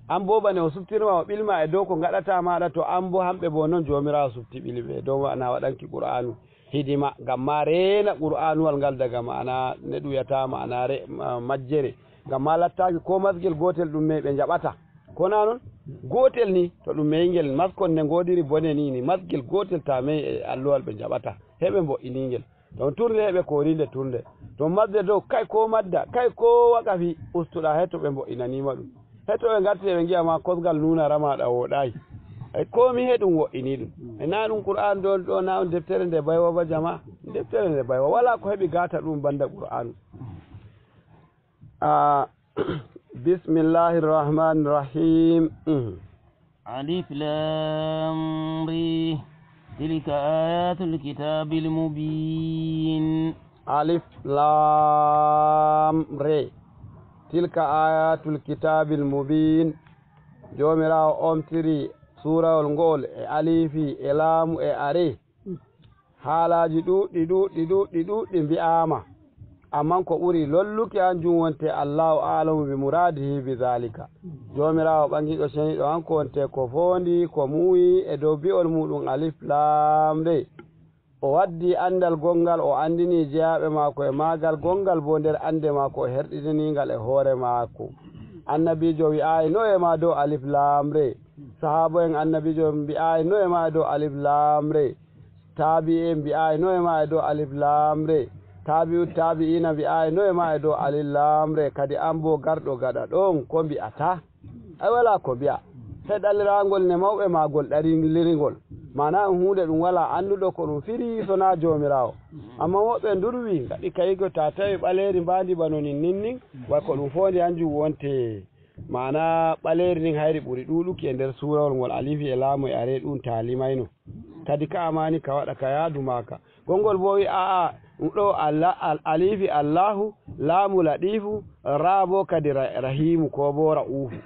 An boo bane o suɓtirma o ɓilma e dow ko ngaɗataa maaɗa, to an boo hamɓe boo non Joomiraawo suɓti ɓili ɓe e dow ma'ana waɗanki Qur'aanu hidima, ngam maa reena Qur'aanuwal ngal daga ma'ana ne ɗum wi'ata ma'ana re-, ma-, majjere, ngam maa lattaaki koo masgel gootel ɗum mey ɓe njaɓata. Ko naa non? Gootel ni, to ɗum meyngel, maskon ne ngoodiri bone ni, ni masgel gootel ta mey e alluwal ɓe njaɓata, heɓe mbo'ini ngel. To turnde heɓe koorinde turnde. To madde dow, kay ko madda, kay ko waqafi ustuɗa, heto ɓe mbo'inanima ɗum. Heto ɓe ngarti ɓe ngi'a ma kosgal nuna rama ɗa woɗayi. Ay, komi he ɗum wo'ini ɗum. E na ɗum Qur'an ɗo, ɗo na on deftere nde baywa ba jama? Deftere nde baywa. Wala ko heɓi gata ɗum banda Qur'anu. A, bismillahir rahmanir rahim. Mhm. ألف لام ر. تلك آيات الكتاب المبين. Alif Laam Re. Tilka ayatul kitabil mubin. Joomiraawo omtiri suurawol ngo'ol e alifi e laamu e are. Haalaaji ɗuuɗɗi, ɗuuɗɗi, ɗuuɗɗi, ɗuuɗɗi mbi'aama. Ammaa ko ɓuri lolluki hanjum wonte Allahu a'lamu bi muraadihi bi zaalika. Joomiraawo ɓaŋgiiɗo ceniiɗo hanko wonte ko foondi, ko muuyi e dow bi'ol muuɗum Alif Laam Re. O waddi anndal gonngal, o anndini jeyaaɓe maako e maagal, gonngal boo nder annde maako, o herɗinani ngal e hoore maako. Annabiijo wi'aay no e ma dow Alif Laam Re. Sahaabo'en Annabiijo mbi'aay no e ma e dow Alif Laam Re. Taabi'en mbi'aay no e ma e dow Alif Laam Re. Taabi'u taabi'iina mbi'aay no e ma e dow Alif Laam Re. Kadi an boo garɗo gaɗa ɗoon, ko mbi'ataa? Ay, walaa ko mbi'a. He ɗaliraangol ne mawɓe maagol ɗarilirgol. Maanaa ɗum huunde ɗum walaa annduɗo ko ɗum firi so naa Joomiraawo. Ammaa woɓɓe ndurwi, ngaɗi kayigo ta tawi ɓaleeri mbaandi bano nin nin nin, way ko ɗum foondi hanjum wonte. Maanaa ɓaleeri ndin hayri ɓuri ɗuuɗuki e nder suurawol ngol alifi e laamu e are ɗum ta limayno. Kadi ka amaani ka waɗa ka yaadu maaka. Gongol boo wi'a a'a, ɗum ɗo Alla-, al-, alifi Allahu, laamu Laɗiifu, raa boo kadi Ra-, Rahiimu koo boo Ra'uufu.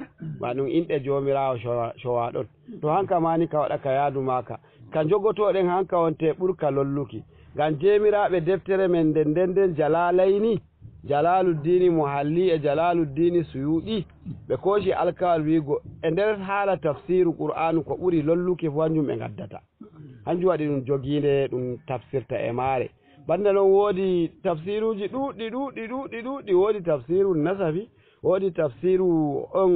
Ma ɗum inɗe Joomiraawo cowa-, cowaaɗon. To hanka maani ka waɗa ka yaadu maaka. Ka njogotooɗen hanka wonte ɓurka lolluki. Ngam jeemiraaɓe deftere men nden nden nden Jalaalayni, Jalaaluddiini Muhalli e Jalaaluddiini Suyuuɗi, ɓe kooci alkawal wi'go, e nder haala tafsiiru Qur'aanu ko ɓuri lolluki fuu hanjum ɓe ngaddata. Hanjum waɗi ɗum jogiinde ɗum tafsirta e maare. Banda non woodi tafsiiruuji ɗuuɗɗi, ɗuuɗɗi, ɗuuɗɗi, ɗuuɗɗi. Woodi tafsiiru Nasafi, woodi tafsiiru on,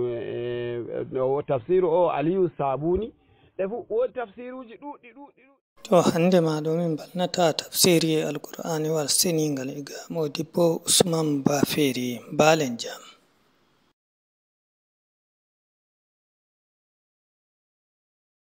eh, no, tafsiiru o Aliyu Saabuni. Ɗe fuu woodi tafsiiruuji ɗuuɗɗi, ɗuuɗɗi, ɗuuɗɗi. To hannde ma ɗo min mbalnata tafsiri Alqur'aaniwal seniingal e ga Moodibbo Usman Ba Feeri. Mbaalen jam.